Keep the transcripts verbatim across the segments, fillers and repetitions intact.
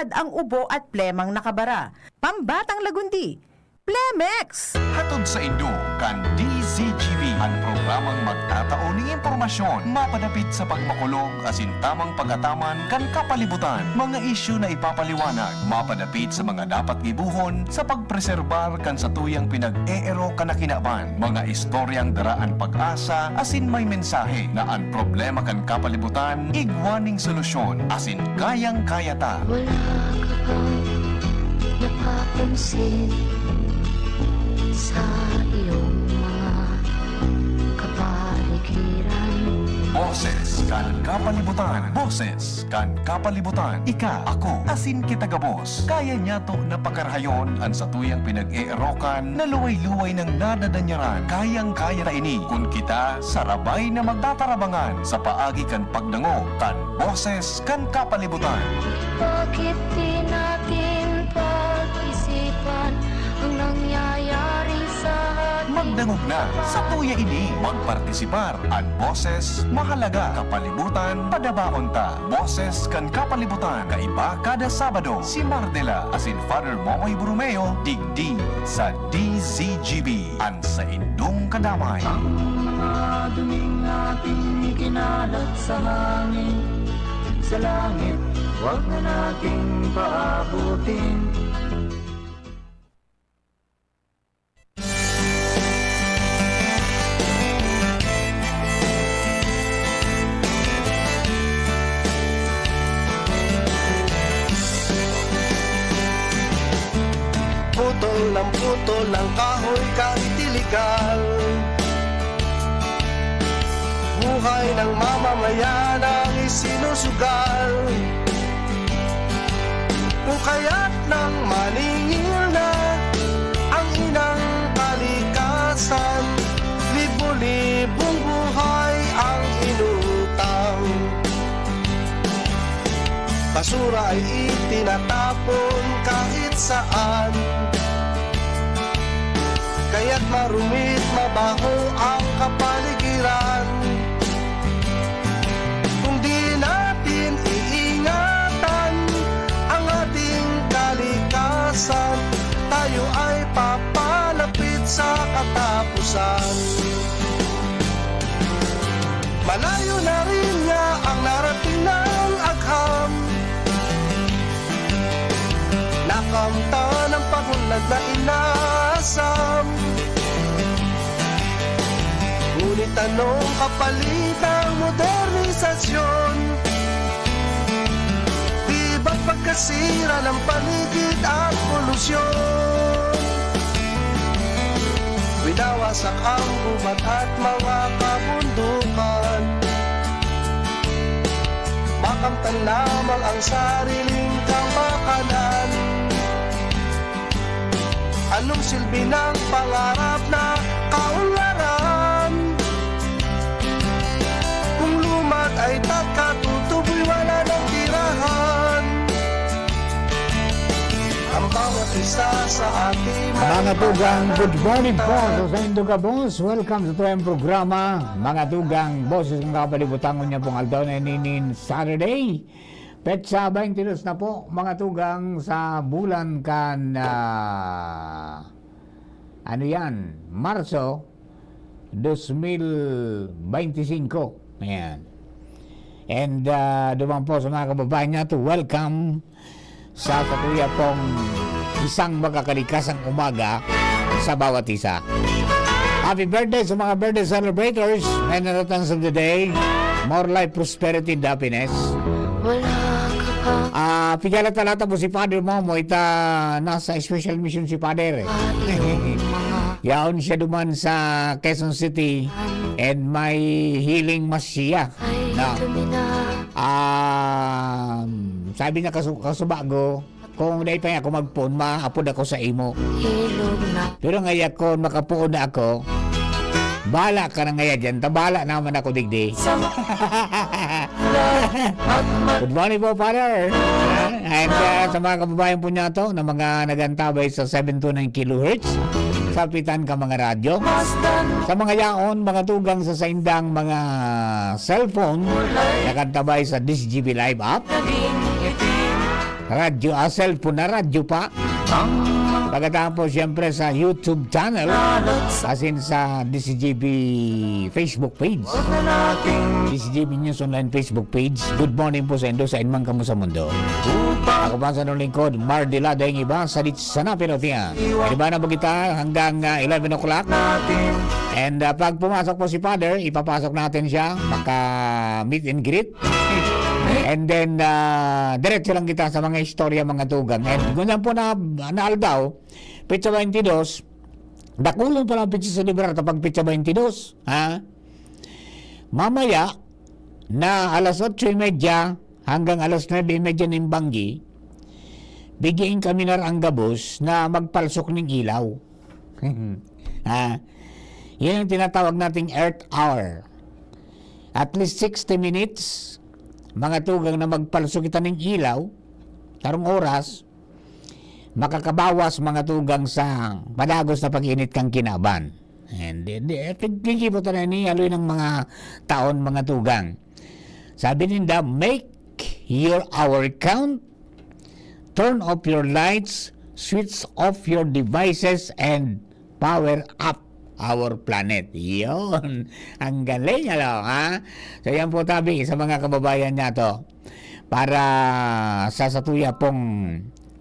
Ang ubo at plemang nakabara. Pambatang Lagundi, Plemex! Hatod saindo kan D Z G B, an programang magtatao nin impormasyon mapadapit sa pagmakulog asin tamang pag-ataman kan kapalibutan, mga isyu na ipapaliwanag mapadapit sa mga dapat gibohon sa pagpreserbar kan satuyang pinag-eerokan na kinaban, mga istoryang dara an pag-asa asin may mensahe na an problema kan kapalibutan igwa ning solusyon asin kayang-kaya ta. Wala ka bang napapansin sa iyong mga kapaligiran? Boses kan kapalibutan. Boses kan kapalibutan. Ika, ako, asin kita gabos. Kaya niyato na pakarahayon an satuyang pinag-eerokan na luway-luway nang nadadanyaran. Kayang-kaya ta ini kun kita sarabay na magtatarabangan sa paagi kan pagdangog kan Boses kan Kapalibutan. Bakit di natin pag-isipan ang nangyayari sa ating Magdangog na, satuya ini, magpartisipar. An boses, mahalaga. Kapalibutan, padabaon ta. Boses kan Kapalibutan, kaiba kada Sabado. Si Mardela asin Father Momoy Borromeo, digdi sa D Z G B, an saindong kadamay. Ang mga duming ating ikinalat sa hangin, sa langit, wag na nating paabutin. Putol ng putol ng kahoy kahit iligal. Buhay ng mamamayan ang isinusugal. Kung kaya't nang maningil na ang inang kalikasan, libo-libong buhay ang inutang. Basura ay itinatapon kahit saan. Kaya't marumit, mabaho ang kapaligiran. Kung di natin iingatan ang ating kalikasan, tayo ay papalapit sa katapusan. Malayo na rin nga ang narating ng agham. Nakamtan ang pag-unlad na inasam. Ngunit anong kapalit ng modernisasyon? Di ba't pagkasira ng paligid at polusyon? Winawasak ang gubat at mga kabundukan. Makamtan lamang ang sariling kapakanan. Anong silbi ng pangarap na kaunlaran? Kung lumad ay takatutuboy, wala nang tirahan. Ang bawat isa sa ating Mga tugang, good morning po sa saindo gabos. Welcome sa tuyang programa, Mga Tugang, Boses ng Kapalibutan. Ngunyan pong aldaw na ini nin Saturday. Petsa twenty-two na po, mga tugang, sa bulan kan, ah, ano yan, Marso, dos mil beintisinko. Ayan. And, ah, duman po sa mga kababayan niya to welcome sa satuya pong isang makakalikasang umaga sa bawat isa. Happy birthday sa mga birthday celebrators and in advance of the day. More life, prosperity, and happiness. Wala ka pa. Ah, pigala ta lata po si Father Momo, ita nasa special mission si Father eh. Sa iyong mga Yaon siya duman sa Quezon City and may healing mass siya. Ay, No. Ito na. Ah, sabi niya kasu-, kasubago, kung dai pa niya ako magpoon, maapod ako sa imo. Ilog na. Pero ngaya kun makapoon na ako, bahala ka na ngaya dyan. Tabala naman ako digdi. Sa Good morning po, Father. And, ah, sa mga kababayan po niya to, na mga nagantabay sa seven two nine kilohertz, sa pitan ka mga radyo. Sa mga yaon, mga tugang sa saindang mga cellphone, nagantabay sa D Z G B Live app. radyo, ah, cellphone na radyo pa. Pagkatapos, siyempre, sa YouTube channel, as in sa D C G B Facebook page. D C G B News Online Facebook page. Good morning po sa indo, sa inman kamo sa mundo. Ako pa sa inyong lingkod, Mar Delada, ang iba, sa Dits sana Pinotia. Di ba na ba kita hanggang, ah, eleven o'clock? And, ah, pag pumasok po si Father, ipapasok natin siya, maka meet and greet. And then, ah, diretso lang kita sa mga istorya, mga tugang. And ngunyan po na, na aldaw, petsa twenty-two, dakulon pa lang petsa selebrar kapag petsa twenty-two, ha? Mamaya, na alas otso y media hanggang alas nuebe y media nin banggi, bigyan kami na ang gabos na magpalsok ning ilaw. Ah, yan ang tinatawag nating Earth Hour. At least sixty minutes, mga tugang, na magpalsok kita ning ilaw, tarong oras, makakabawas, mga tugang, sa padagos na pag-init kan kinaban. And, eh, di, eh, pag-, pagkikibot na ni, aloy ng mga taon, mga tugang. Sabi ninda, "Make your hour count, turn off your lights, switch off your devices, and power up our planet." Yun. Ang galing, ano, ha? So, yan po, tabi, sa mga kababayan niya to. Para sa satuya pong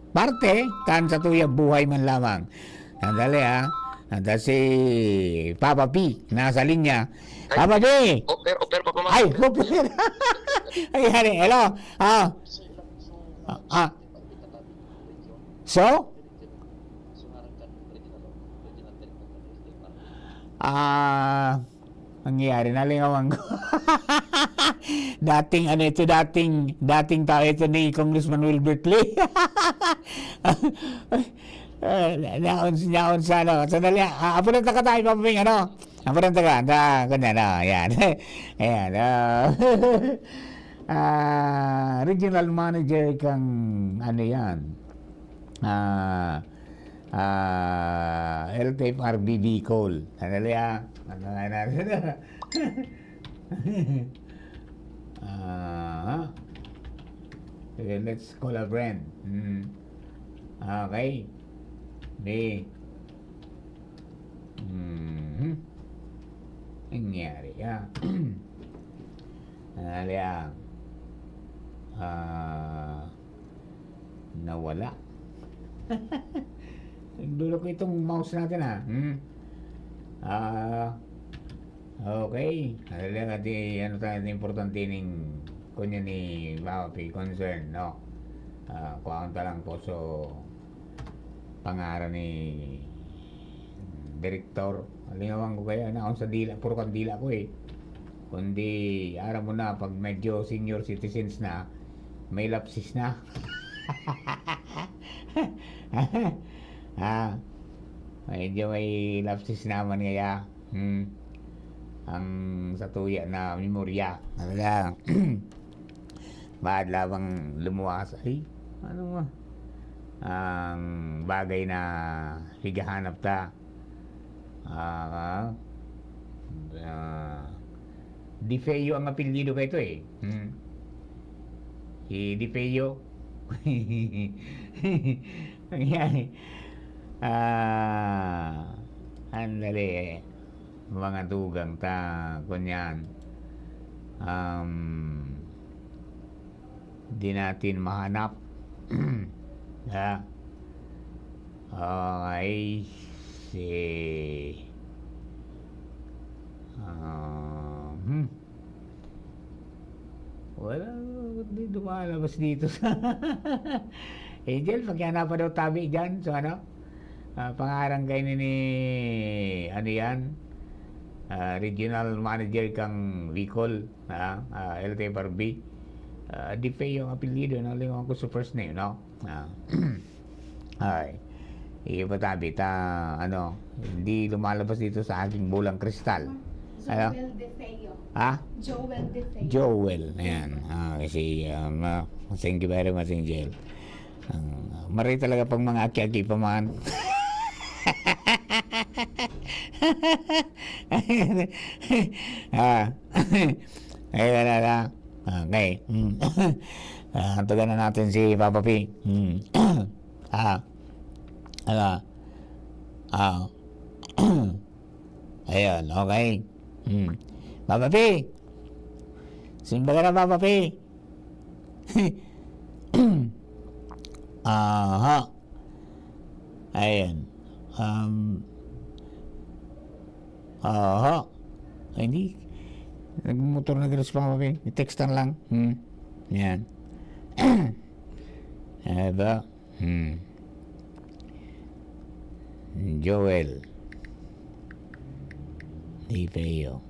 parte, kan satuya buhay man lamang. Sandali, ha? Nandun si Papa P, nasa linya. Ay, Papa P! Offer, offer pa po, ma'am. Ay, offer. Ay, hari. Hello? Ah. Ah. So? Ah, nangyayari, nalingawan ko. Dating, ano ito, dating, dating tao ito ni Congressman Wilbert Lee. Ah, naon, naon sa ano. Sandali, ah, apo ng taga tayo, Papa Ping, ano? Apo ng taga, ta-, ganyan, ah, ayan. Ayan, ah. Ah, regional manager kang, ano yan? Ah, ah, L T F R B Bicol. Sandali, ah. Ano nga na? Ah, sige, let's call a friend. Hmm. Okay. May, mhm. Nangyari, ah. Sandali, ah. Ah, nawala. Nagdulo ko itong mouse natin, ah. Hmm. Ah, okay. Ano lang, ati, ano tayo, importante ning, kunya ni Mao P concern, no? Ah, kuhaan ta lang po, so, pangaran ni Direktor. Alingawan ko kaya, naon sa dila, puro kandila ko, eh. Kundi, aram mo na, pag medyo senior citizens na, may lapses na. Ah, medyo may lapses naman kaya. Hmm. Ang satuya na memorya. Talaga. Baad lamang lumuwas. Ay, ano nga? Ang bagay na highahanap ta. Ah, ah, De Feo ang apelyido kay ito, eh. Hmm. Si De Feo. Ayan. Ah, andali, eh. Mga tugang ta, kunyan. Um, di natin mahanap. Ah. Okay. Si, ah, hmm. Wala, di lumalabas dito sa Angel, pakihanap pa daw tabi dyan. So, ano? Ah, pangaran kayo ni, ni, ano yan? Ah, regional manager kang Bicol, ah, ah, L T F R B. Ah, De Feo ang apelyido, nalingawan ko sa first name, no? Ah. Ay. Iyo pa tabi, ta, ano, hindi lumalabas dito sa aking bolang kristal. Ano? Joel De Feo. Ha? Joel De Feo. Joel, ayan. Ah, kasi, um, ah, thank you very much, Angel. Ah, maray talaga pag mga aki-aki pa man. Ah. Ay, wala na. Okay. Mm. Ah, tawagan na natin si Papa P. Hmm. Ah. Ala. Ah. Ayun, okay. Hmm. Papa P. Simba ka na, Papa P. Aha. Ayan. Um, aha. Ay, hindi. Nagmotor na gano'n si Papa P. Textan lang. Hmm. Yan. Ano ba? Hmm. Joel. Di Feo.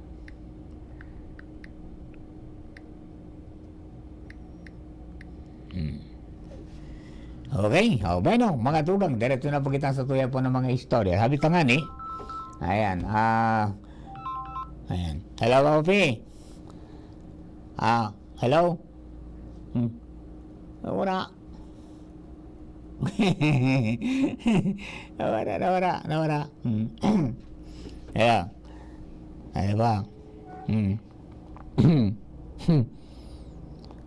Hmm. Okay. O, bueno, mga tugang, diretso na po kita sa tuya po ng mga istorya. Sabi pa nga ni, ayan, ah, ayan. Hello, Papa P. Ah, hello? Hmm. Nawara. Nawara, nawara, nawara. Hmm. Ayan. Ano ba? Hmm.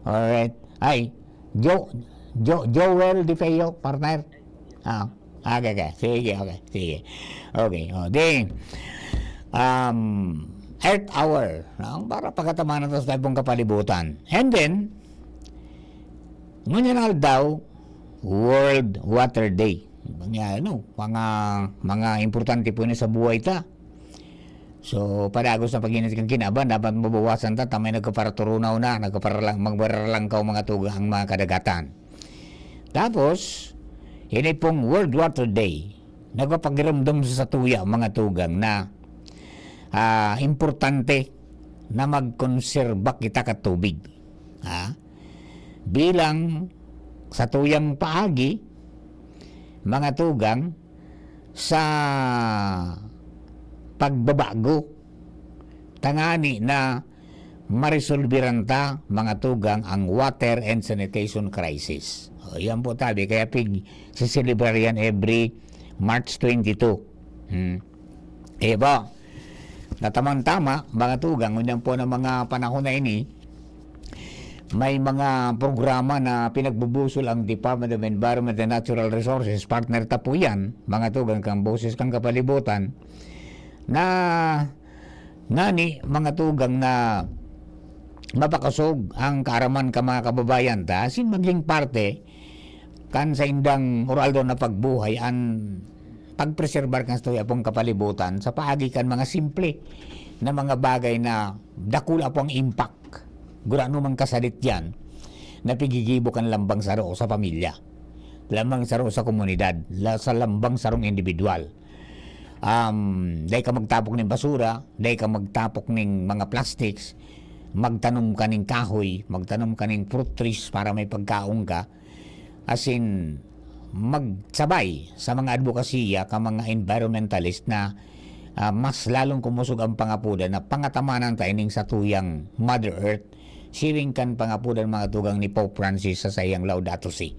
Alright. Ay, Jo-, Jo-, Joel Di Feo, partner. Ah, okay, okay. Sige, okay. Sige. Okay, o, di, um, Earth Hour, no? Para pagkatamanan ta sa tayo pong kapalibutan. And then, ngunyan aldaw, World Water Day. Mga, ano, mga, mga importante po ni sa buhay ta. So, padagos na pag-init kan kinaban, dapat mabawasan ta, ta may nagkaparaturunaw na, nagkaparalang, magbararalangkaw mga tugang ang mga kadagatan. Tapos, ini pong World Water Day, nagpapagiromdom sa satuya, mga tugang, na, ah, importante na magkonserba kita ka tubig. Ha? Bilang satuyang paagi, mga tugang, sa pagbabago, tangani na maresolbiran ta, mga tugang, ang water and sanitation crisis. O, yan po tabi, kaya pig-, siselebrar yan every March twenty-two. Hmm. Eh ba, natamang-tama, mga tugang, ngunyan po ng mga panahon na ini, may mga programa na pinagbubusol ang Department of Environment and Natural Resources, partner ta po yan, mga tugang, kang boses kang kapalibutan, na ngani, mga tugang, na mapakosog ang kaaraman ka mga kababayan ta, asin maging parte kan saindang aroaldaw na pagbuhay an pagpreserbar kan satuya pong kapalibutan sa paagi kan mga simple na mga bagay na dakula po ang impact. Gurano man kasalit yan, na pigigibo kan lambang saro sa pamilya, lambang saro sa komunidad, la-, sa lambang sarong individual. Um, dai ka magtapok nin basura, dai ka magtapok nin mga plastics, magtanom ka nin kahoy, magtanom ka nin fruit trees para may pagkaon ka. Asin, magsabay sa mga adbokasiya ka mga environmentalist na, ah, mas lalong kumosog ang pangapodan na pangatamanan ta ining satuyang Mother Earth, siring kan pangapodan mga tugang ni Pope Francis sa saiyang Laudato Si.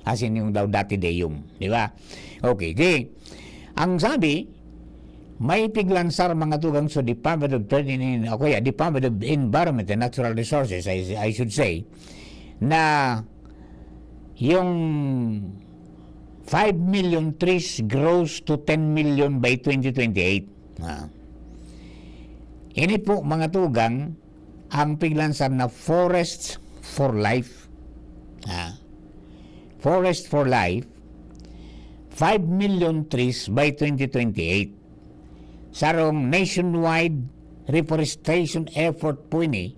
Asin yung Laudate Deum, di ba? Okay, di, ang sabi, may piglansar mga tugang sa Department of Earth and, o kaya Department of Environment and Natural Resources, I, I should say, na yung five million trees grows to ten million by twenty twenty-eight. Ah. Ini po, mga tugang, ang piglansar na Forests for Life. Ah. Forest for Life, five million trees by twenty twenty-eight. Sarong nationwide reforestation effort po ini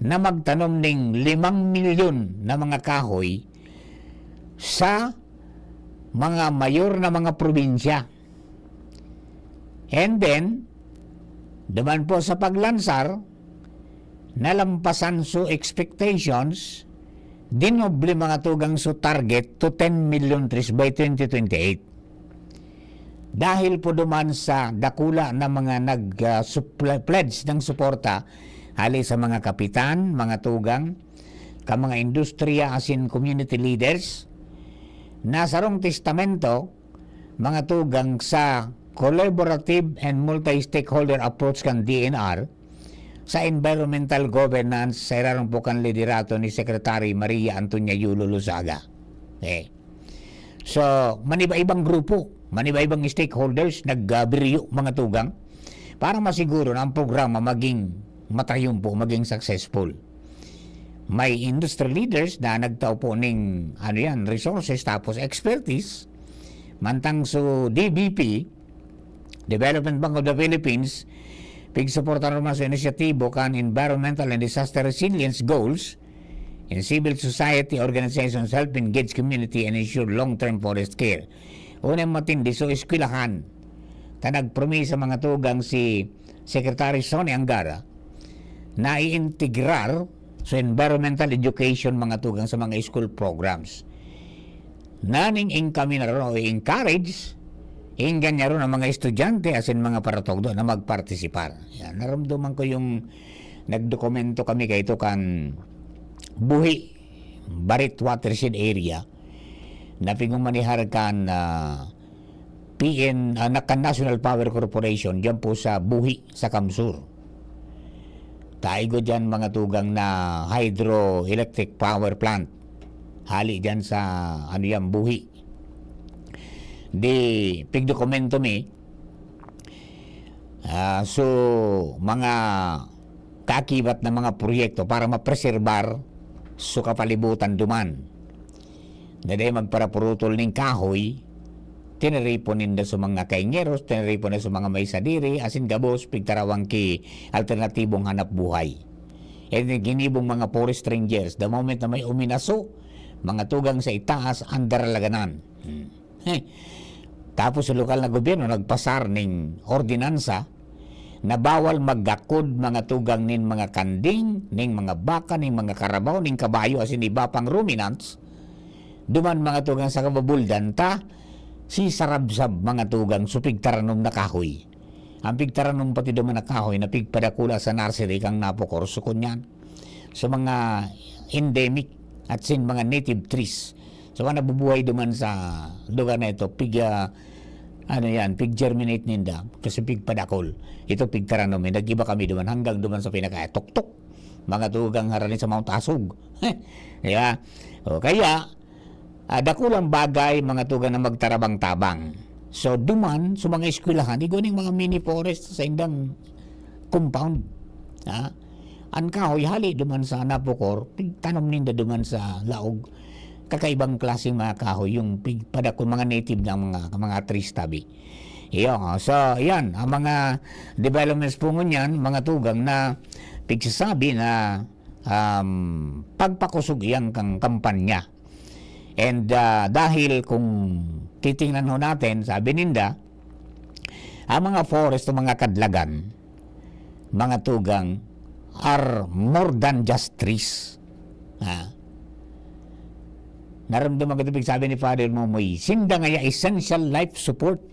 na magtanom ning limang milyon na mga kahoy sa mga mayor na mga probinsya. And then, duman po sa paglansar, nalampasan so expectations, dinoble mga tugang so target to ten million trees by twenty twenty-eight. Dahil po duman sa dakula na mga nag, ah, supl-, pledge ng suporta hali sa mga kapitan, mga tugang, ka mga industriya asin community leaders, na sarong testamento, mga tugang, sa collaborative and multi-stakeholder approach kan D N R sa environmental governance sa irarong po kan liderato ni Secretary Maria Antonia Yulo Luzaga. Okay. So, maniba-ibang grupo, maniba-ibang stakeholders nagbiryo, mga tugang, para masiguro na ang programa maging matayumpo, maging successful. May industry leaders na nagtao po ning, ano yan, resources tapos expertise. Mantang so D B P, Development Bank of the Philippines, pigsuporta naman sa inisyatibo kan environmental and disaster resilience goals, and civil society organizations help engage community and ensure long-term forest care. Unang matindi, so eskwelahan. Ta nagpromisa, mga tugang, si Secretary Sonny Angara na iintegrar sa environmental education, mga tugang, sa mga school programs. Naning inkami na ron o i-encourage, inggan niya ron ang mga estudyante asin mga paratugdo na magpartisipar. Yan, naramdaman ko yung nagdokumento kami kaito kan Buhi, Barit Watershed Area, na pigmamanihar kan, ah, P N, ah, na-, kan National Power Corporation, diyan po sa Buhi, sa Kamsur. Kaigo diyan, mga tugang, na hydroelectric power plant. Hali diyan sa, ano yan, Buhi. Di, pigdokumento mi. Ah, so, mga kaakibat na mga proyekto para mapreserbar so kapalibutan duman. Na dai magparapurutol ning kahoy, tiniripon ninda sa mga kaingeros, tiniripon na sa mga may sadiri, asin gabos, pigtarawang ki alternatibong hanap buhay. And then, ginibong mga forest rangers, the moment na may uminaso, mga tugang sa itaas, andar laganan. Hmm. Heh. Tapos sa lokal na gobyerno nagpasar ning ordinansa na bawal maggakod, mga tugang, nin mga kanding, ning mga baka, ning mga karabaw, ning kabayo, asin iba pang ruminants. Duman, mga tugang, sa kababuldan ta, sisarabsab, mga tugang, so pigtaranom na kahoy. Ang pigtaranom pati duman na kahoy na pigpadakula sa nursery kan Napocor, so kunyan, sa mga endemic at sin mga native trees. So, mga nabubuhay duman sa lugar na ito, pig, ah, ano yan, pig-germinate ninda, kasi pigpadakol. Ito pigtaranom, eh. Nag-iba kami duman, hanggang duman sa pinaka-tuktok. Mga tugang harani sa Mount Asog. Di ba? O, kaya, ah, dakulang bagay, mga tugang, na magtarabang-tabang. So, duman, sa mga eskwelahan, igwa ning mga mini forest sa indang compound. Ha? An kahoy, hali duman sa Napocor, pigtanom ninda duman sa laog. Kakaibang klaseng mga kahoy, yung pig-, padakul, mga native na mga, mga trees tabi. Iyo, oh. So, yan, ang mga developments po ngunyan, mga tugang, na pigsasabi na, um, pagpakusog iyang kang kampanya. And, ah, dahil kung titingnan ho natin, sabi ninda, ang mga forest o mga kadlagan, mga tugang, are more than just trees. Ah. Naramdaman ko ito, sabi ni Father Momoy, sinda ngaya essential life support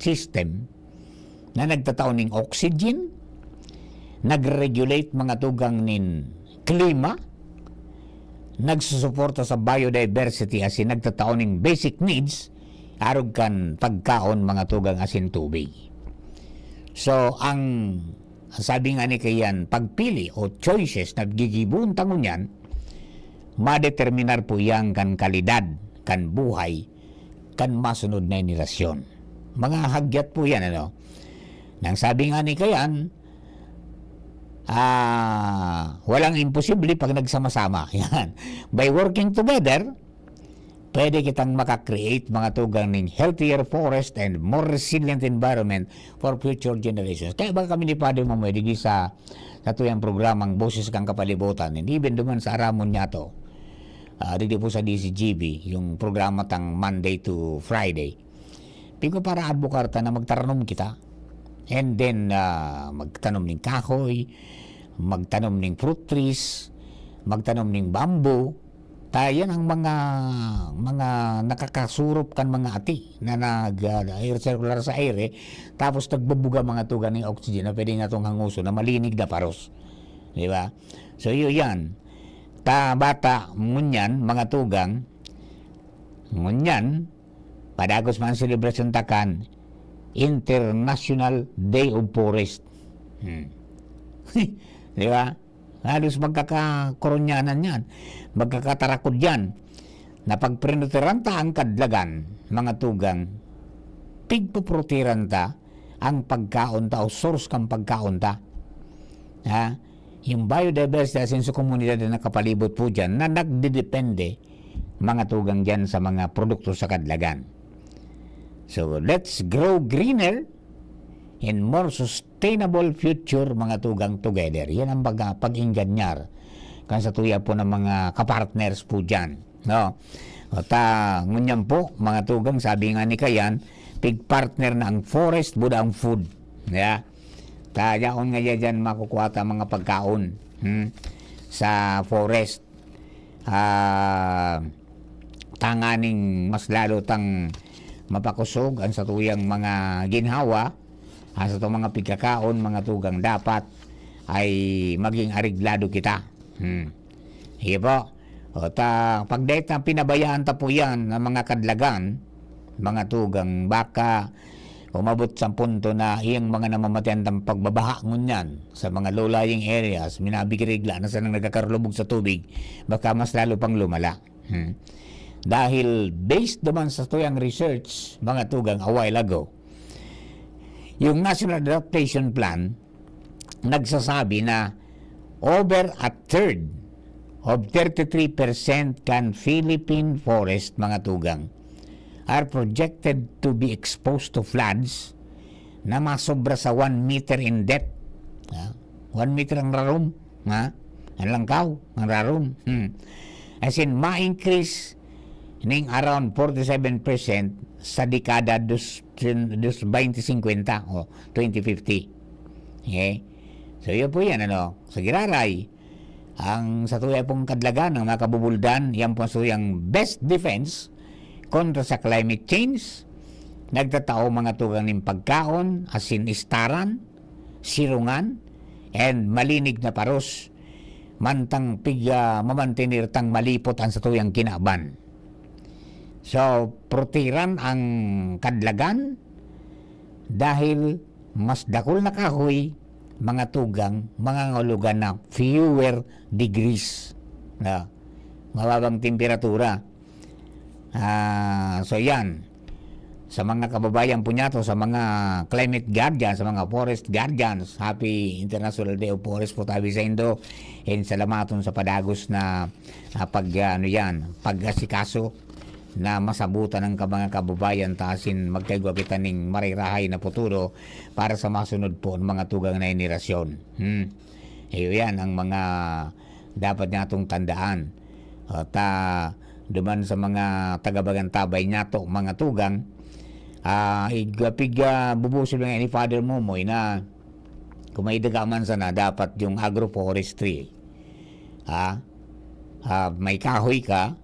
system na nagtatao ning oxygen, nagre-regulate, mga tugang, nin klima, nagsusuporta sa biodiversity asin nagtatao ning basic needs, arog kan pagkaon, mga tugang, asin tubig. So, ang, ang sabi nga ni kayan, pagpili o choices na gigibohon ta ngunyan, madeterminar po yan kan kalidad kan buhay kan masunod na henerasyon. Mga hagyat po yan, ano? Nang sabi nga ni kayan, ah, walang imposible pag nagsama-sama. Yan. By working together, pwede kitang maka-create, mga tugang, ning healthier forest and more resilient environment for future generations. Kaya ba kami ni Padre Mamoy, digdi sa, sa tuyang programang Boses kan Kapalibutan, and even duman sa Aramon Niato, ah, digdi po sa D Z G B, yung programa tang Monday to Friday. Pigo para advocar ta na magtaranom kita. And then, ah, magtanom ning kahoy, magtanom ning fruit trees, magtanom ning bamboo. Ta, yan ang mga, mga nakakasurop kan mga ati na nag, ah, air circular sa aire, tapos nagbubuga, mga tugang, ning oxygen na pwede natong hanguson na malinig na paros. Di ba? So, yun yan. Ta, bata, ngunyan, mga tugang, ngunyan, padagos man ang selebrasyon ta kan International Day of Forest. Hmm. Di ba? Halos magkakakurunyanan yan. Magkakatarakod yan. Na pagprinoteran ta ang kadlagan, mga tugang, pigpuproteran ta ang pagkaon ta o source kan pagkaon ta. Ha? Yung biodiversity asin sa komunidad na nakapalibot po dyan na nagdedepende, mga tugang dyan sa mga produkto sa kadlagan. So, let's grow greener and more sustainable future, mga tugang, together. Yan ang pag, pag-inganyar kan sa tuya po ng mga kapartners po dyan. No? O ta, ngunyan po, mga tugang, sabi nga ni Kayan, pig-partner na ang forest, buda ang food. Yeah? Ta, yaon nga dyan makukuha ta mga pagkaon, hmm, sa forest. Ah, tanganing mas lalo tang mapakusog ang satuyang mga ginhawa, ang satong mga pigkakaon, mga tugang, dapat ay maging areglado kita. Hmm. Iyo po. O ta, pag dahil na pinabayaan ta po yan ng mga kadlagan, mga tugang, baka umabot sa punto na iyang mga namamatayan ng pagbabaha ngunyan sa mga low-lying areas, minabigirigla na sanang nagkakarulubog sa tubig, baka mas lalo pang lumala. Hmm. Dahil based naman sa tuyang research, mga tugang, a while ago, yung National Adaptation Plan, nagsasabi na over a third of thirty-three percent kan Philippine forest, mga tugang, are projected to be exposed to floods na masobra sa one meter in depth. Ha? One meter ang rarom. Ha? Ang langkaw, ang rarom. Hmm. As in, ma-increase ning around forty-seven percent sa dekada dos, dos, twenty fifty o twenty fifty. Okay? So, yun po yan, ano. Sa Giraray, ang sa tuya pong kadlagan, ang mga kabubuldan, yan po ang tuyang best defense kontra sa climate change. Nagtatao mga tugang nin pagkaon, asin istaran, sirungan, and malinig na paros, mantang piga mamantener tang malipot ang satuyang kinaban. So, proteran ang kadlagan dahil mas dakul na kahoy, mga tugang, mga ngulugan na fewer degrees na mababang temperatura. Ah, so yan. Sa mga kababayan po niya to, sa mga climate guardians, sa mga forest guardians, happy International Day of Forest po tabi sa Indo. And salamaton sa padagos na, ah, pag, ah, ano yan, pag-asikaso na masabutan ng ka-, mga kababayan ta asin magkaigwa kita ning marirahay na futuro para sa masunod po ng mga tugang na henerasyon. Hmm. Iyo yan ang mga dapat natong tandaan. At, ah, duman sa mga taga-Bagantabay niyato, mga tugang, ah, igwa-, pig, ah, bubusil nga ni Father Momoy na kung may daga man sana, dapat yung agroforestry. Ha? Ah, may kahoy ka,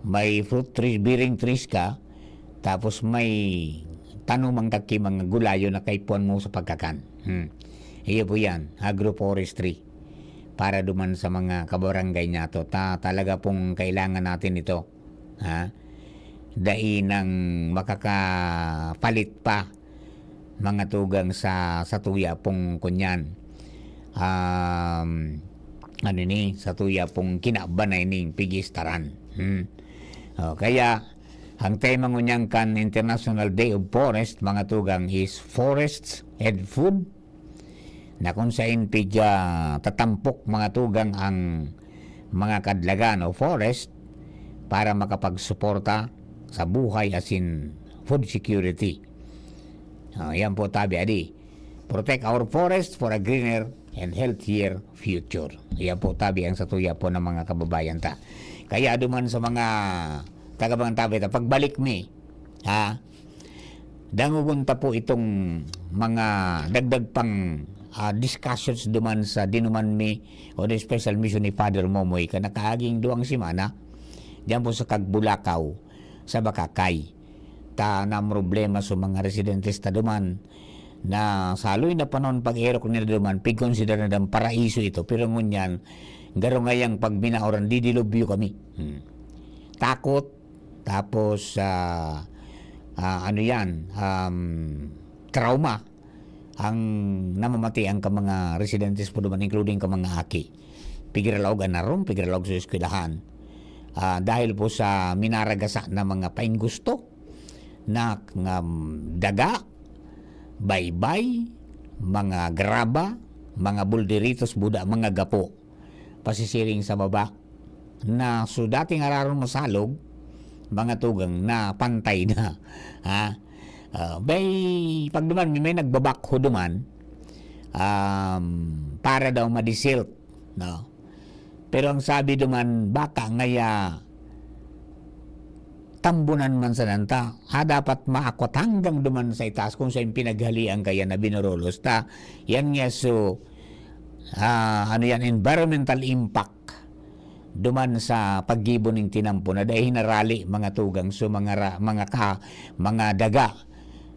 may fruit trees, bearing trees ka, tapos may tanumang taki mga gulayo na kaipuhan mo sa pagkakan. Hmm. Iyo po yan, agroforestry. Para duman sa mga kabarangay niyato, ta-, talaga pong kailangan natin ito. Ha? Dai nang makakapalit pa, mga tugang, sa, sa tuya pong kunyan. Um, ano ni, sa tuya pong kinaban na ining pigistaran. Hmm. O, kaya, ang tema ngunyan kan International Day of Forest, mga tugang, is Forests and Food, na kung sain pig, ah, tatampok, mga tugang, ang mga kadlagan o forest para makapagsuporta sa buhay asin food security. Ah, yan po tabi, adi. Protect our forest for a greener and healthier future. Yan po tabi ang satuya po ng mga kababayan ta. Kaya duman sa mga taga-Bagantabay ta, pagbalik mi, ha, dangogon ta po itong mga dagdag pang, ah, discussions duman sa dinuman mi o the special mission ni Father Momoy ka nakaaging duwang semana diyan po sa Kagbulakaw, sa Bakakay. Ta na problema sa mga residentes ta duman na sa haloy na panahon pag-erok nila duman, pigkonsidera na paraiso ito. Pero ngunyan, garo ngayang pag binaoran, didilubyo kami. Hmm. Takot, tapos, ah, ah, ano yan, um, trauma. ang namamatean kan mga residentes po duman, including kan mga aki. Pigiralaog an harong, pigiralaog sa eskwelahan. Ah, dahil po sa minaragasa na mga paingusto na, nga, daga, baybay, mga graba, mga bulderitos, buda, mga gapo. Pasisiring sa baba na so dating araron masalog, mga tugang na pantay na. Ha? Ah, may pagduman, may, may nagbabakho duman, um, para daw madesilt, no? Pero ang sabi duman, baka ngaya tambunan man sana ta, ha, dapat maakwat hanggang duman sa itaas kung sa yung pinaghalian kaya na binurulos ta. Yan nga, so, ah, ano yan, environmental impact duman sa paggibo ning tinampo na dai hinarali, mga tugang, so mga ra-, mga ka-, mga daga,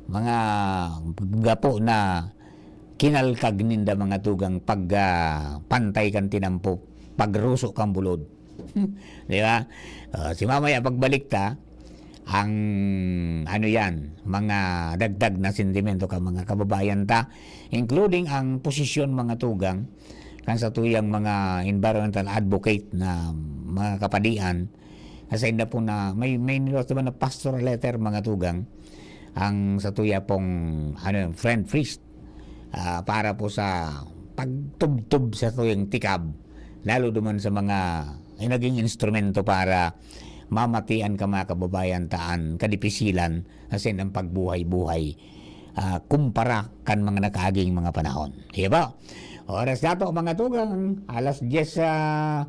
mga gapo na kinalkag ninda, mga tugang, pag, ah, pantay kan tinampo, pagruso kan bulod. Di ba? Ah, si mamaya pagbalik ta, ang ano yan, mga dagdag na sentimento kan mga kababayan ta, including ang posisyon, mga tugang, kan satuyang mga environmental advocate na mga kapadian, na sa inda po na may, may niluwas naman na pastoral letter, mga tugang, ang satuya pong, ano, friend priest, ah, para po sa pagtubtob sa tuyang tikab, lalo duman sa mga, ay, naging instrumento para mamatian ka, mga kababayan, taan kadipisilan asin ang pagbuhay-buhay, ah, kumpara kan mga nakaaging mga panahon. Iya ba? Oras nato, mga tugang, alas diyes, ah,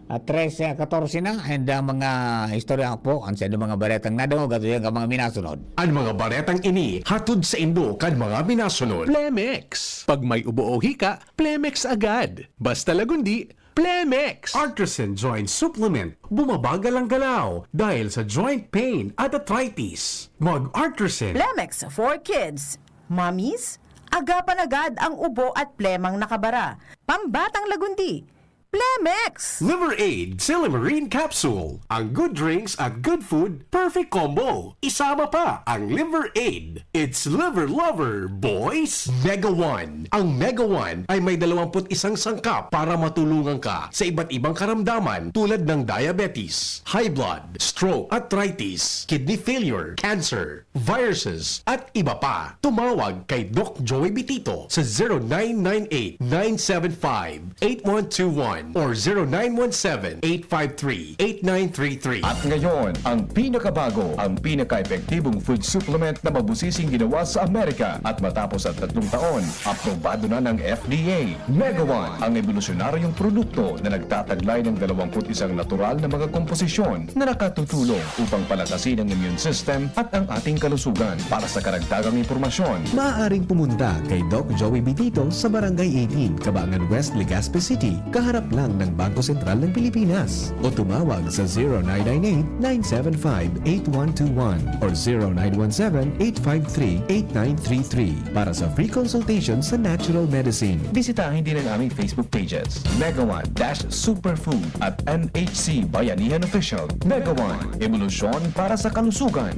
at trese, katorse na, and ang mga istorya po, ang sa mga baretang nadangog, at yung mga minasunod. Ang mga baretang ini, hatod sa indo kan mga minasunod. Plemex. Pag may ubo o hika, Plemex agad. Basta Lagundi, Plemex. Artisan Joint Supplement, bumabagal ang galaw dahil sa joint pain at arthritis. Mag-Artisan. Plemex for kids. Mommies, agapan agad ang ubo at plemang nakabara. Pambatang Lagundi, Plemex! Liver Aid, Silymarin Capsule. Ang good drinks at good food, perfect combo. Isama pa ang Liver Aid. It's Liver Lover, boys! Mega One. Ang Mega One ay may dalawampu't isang sangkap para matulungan ka sa iba't ibang karamdaman tulad ng diabetes, high blood, stroke, arthritis, kidney failure, cancer, viruses, at iba pa. Tumawag kay Doc Joey Bitito sa zero nine nine eight, nine seven five, eight one two one or zero nine one seven, eight five three, eight nine three three. At ngayon, ang pinakabago, ang pinaka-epektibong food supplement na mabusising ginawa sa Amerika. At matapos ang tatlong taon, aprobado na ng F D A. Mega One, ang ebolusyonaryong produkto na nagtataglay ng dalawampu't isang natural na mga komposisyon na nakatutulong upang palakasin ang immune system at ang ating kalusugan. Para sa karagdagang impormasyon, maaaring pumunta kay Doc Joey Bitito sa Barangay eighteen, Cabangan West, Legazpi City, kaharap lang ng Bangko Sentral ng Pilipinas. O tumawag sa zero nine nine eight, nine seven five, eight one two one or zero nine one seven, eight five three, eight nine three three para sa free consultation sa natural medicine. Bisitahin din ang aming Facebook pages, Mega One dash Superfood at M H C Bayanihan Official. Mega One, ebolusyon para sa kalusugan.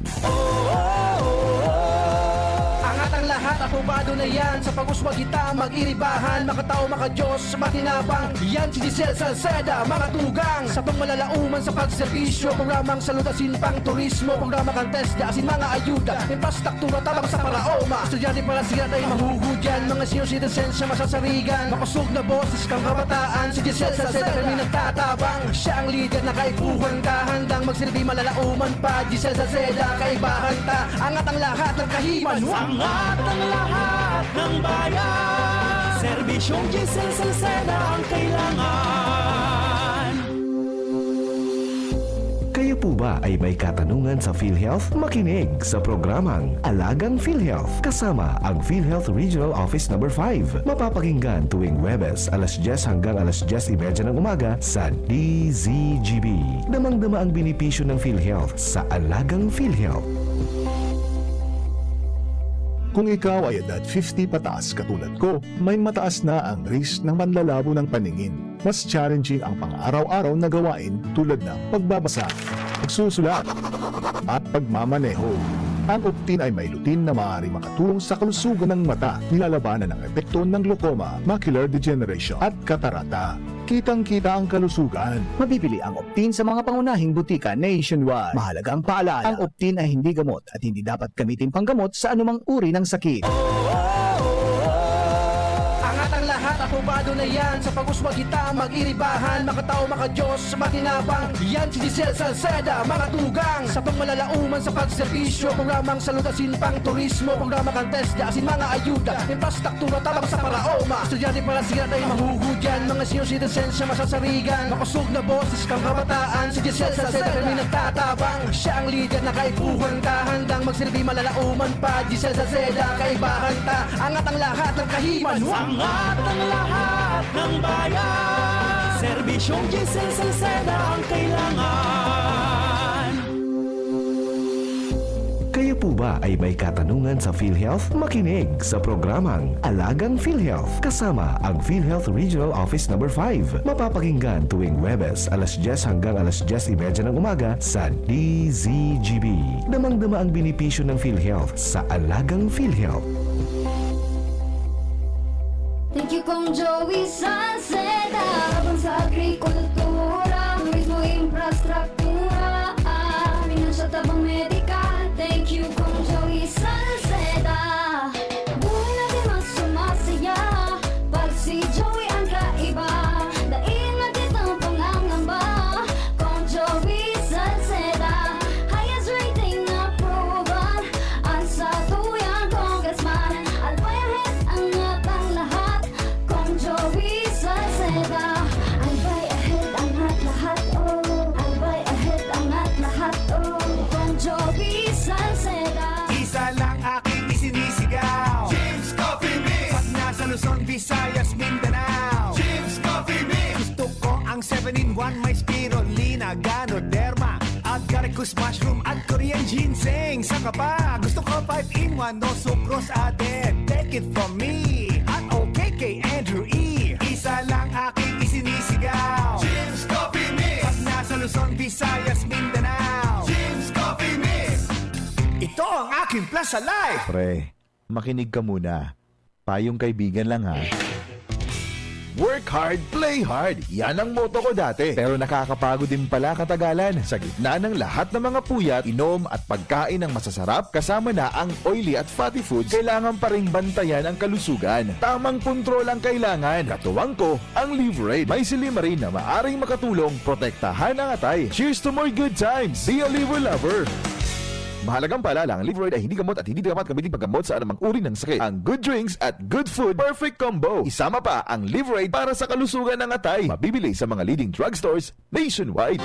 Angat ang lahat, aprobado na yan. Sa pag-uswag kita, mag-iribahan. Makatao, makadiyos, makinabang. Yan si Giselle Salceda, mga tugang. Sa pangmalalauman sa pagserbisyo, programang salud asin pang turismo, programa kan TESDA asin mga ayuda, infrastruktura tabang sa paraoma. Estudyante para siya tayo mahuhudyan, mga senior citizens siya masasarigan. Makusog na boses kang kabataan, si Giselle Salceda kami nagtatabang. Siya ang lider na kaipuhan ka, handang magsilbi malalauman pa. Giselle Salceda, kaibahan ta, angat ang lahat ng kahiman. Angat ang lahat ng bayan. Serbisyong Giselle Salceda ang kailangan. Kayo po ba ay may katanungan sa PhilHealth? Makinig sa programang Alagang PhilHealth kasama ang PhilHealth Regional Office Number five. Mapapakinggan tuwing Huwebes, alas diyes hanggang alas diyes y media ng umaga sa D Z G B. Damang-dama ang benepisyo ng PhilHealth sa Alagang PhilHealth. Kung ikaw ay edad fifty pataas katulad ko, may mataas na ang risk ng manlalabo ng paningin. Mas challenging ang pang-araw-araw na gawain tulad ng pagbabasa, pagsusulat, at pagmamaneho. Ang Optin ay may lutein na maaaring makatulong sa kalusugan ng mata, nilalabanan ang epekto ng glaucoma, macular degeneration, at katarata. Kitang-kita ang kalusugan. Mabibili ang Optin sa mga pangunahing butika nationwide. Mahalagang paalala, ang Optin ay hindi gamot at hindi dapat gamitin panggamot sa anumang uri ng sakit. Angat ang lahat, aprobado na yan. Sa pag-uswag kita, mag-iribahan, makatao, makadiyos, makinabang. Yan si Giselle Salceda, mga tugang. Sa pangmalalauman, sa pagserbisyo, programang salud asin pang turismo, programa kan TESDA asin mga ayuda, infrastruktura tabang sa paraoma. Estudyante para sila tayo mahuhudyan, mga senior citizens siya masasarigan. Makosog na boses kang kabataan, si Giselle Salceda kami nagtatabang. Siya ang lider na kaipuhan ka, handang magsilbi malalauman pa. Giselle Salceda, kaibahan ta, angat ang lahat ng kahiman. Angat ang lahat ng bayan. Serbisyong Giselle Salceda ang kailangan. Kayo po ba ay may katanungan sa PhilHealth? Makinig sa programang Alagang PhilHealth kasama ang PhilHealth Regional Office Number five. Mapapakinggan tuwing Huwebes, alas dyes hanggang alas dyes y media ng umaga sa D Z G B. Damang-dama ang benepisyo ng PhilHealth sa Alagang PhilHealth. Thank you, Kong Joey Salceda. Tabang sa agrikultura, turismo, infrastruktura, ah, pinansyal, tabang medikal. Thank you, Kong Joey Salceda. Buhay natin mas sumasaya pag si Joey ang kaiba. Dai na kitang pangangamba, Kong Joey Salceda. Highest rating na proven, ang satuyang congressman. Albay ahead, angat ang lahat, Kong Joey Salceda. Albay ahead, angat lahat, oh. Albay ahead, angat lahat, oh. Kong Joey Salceda. Isa lang aking isinisigaw. James Coffee Mix. Pag nasa Luzon, Visayas, Mindanao. James Coffee Mix. Gusto ko ang seven-in-one, may spirulina, ganoderma, agaricus mushroom at Korean ginseng. Saka pa, gusto ko five-in-one, no sucrose added. Take it from me at O K K Andrew E. Isa lang aking isinisigaw. James Coffee Mix. Pag nasa Luzon, Visayas, Mindanao. James Coffee Mix. Ito ang aking Plaza Life. Pre, makinig ka muna. Payong kaibigan lang, ha. Work hard, play hard. Yan ang motto ko dati. Pero nakakapagod din pala katagalan. Sa gitna ng lahat ng mga puyat, inom at pagkain ng masasarap, kasama na ang oily at fatty foods, kailangan pa ring bantayan ang kalusugan. Tamang kontrol ang kailangan. Katuwang ko, ang Liverade. May silymarin na maaring makatulong protektahan ang atay. Cheers to more good times! Be a Liver Lover! Mahalagang paalala, ang Liverade ay hindi gamot at hindi dapat gamitin paggamot sa anumang uri ng sakit. Ang good drinks at good food, perfect combo. Isama pa ang Liverade para sa kalusugan ng atay. Mabibili sa mga leading drugstores nationwide.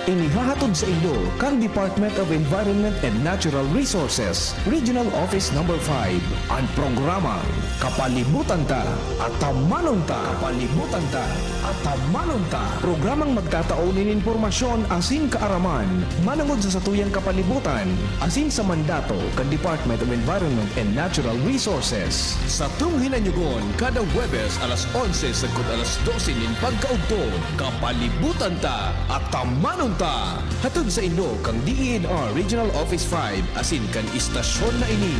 Inihahatod sa inyo kan Department of Environment and Natural Resources, Regional Office Number five, an programang Kapalibutan Ta, Atamanon Ta. Kapalibutan Ta, Atamanon Ta. Programang magtatao nin impormasyon asin kaaraman manongod sa satuyang kapalibutan asin sa mandato kan Department of Environment and Natural Resources. Satong hinanyogon kada Huwebes alas onse sagkod alas dose nin pagkaudto, Kapalibutan Ta, Atamanon Ta. Hatod sa inyo kan D E N R Regional Office five asin kan istasyon na ini.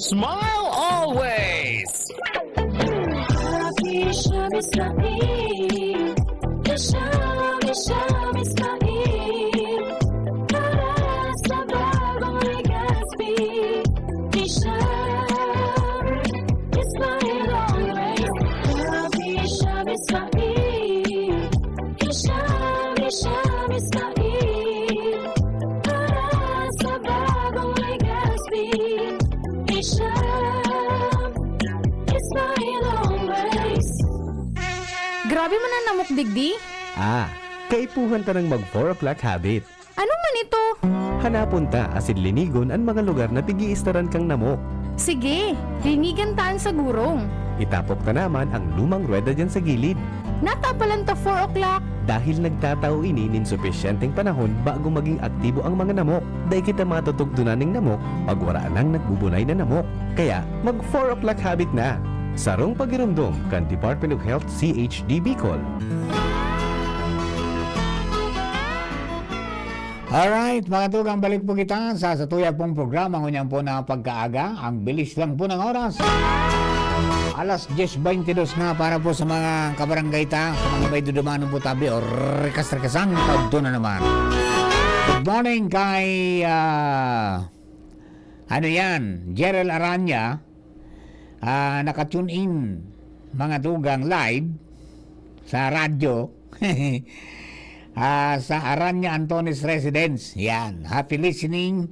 Smile always! Happy Shami Shami. Shami Shami Shami. Para sa bagong Legazpi. Isha, Ismael always. Happy Shami Shami. Isha, Isha, Ismael. Para sa bagong Legazpi. Isha, Ismael always. Grabe man an namok digdi. Ah, kaipuhan ta nang mag four o'clock habit. Ano man ito? Hanapon ta asin linigon an mga lugar na pig-iistaran kan namok. Sige, linigan ta an sa gurong. Itapok ta naman ang lumang ruweda diyan sa gilid. Natapalan ta four o'clock. Dahil nagtatao ini nin supisyenteng panahon bago maging aktibo ang mga namok. Dai kita matutugdonan nin namok pag wara nang nagbubunay na namok. Kaya, mag four o'clock habit na. Sarong pagiromdom kan Department of Health C H D Bicol. Alright, mga tugang, balik po kita sa, sa tuya pong programa ngunyan po na pagkaaga. Ang bilis lang po ng oras. Alas diyes beintidos na para po sa mga kabarangay ta, sa mga may dudumanon po tabi, o rikas-rikasang tagdo na naman. Good morning kay, ah, ano yan, Gerald Aranya. Ah, naka-tune in, mga tugang, live sa radyo. Ah, sa Aranya Antones Residence. Yan. Happy listening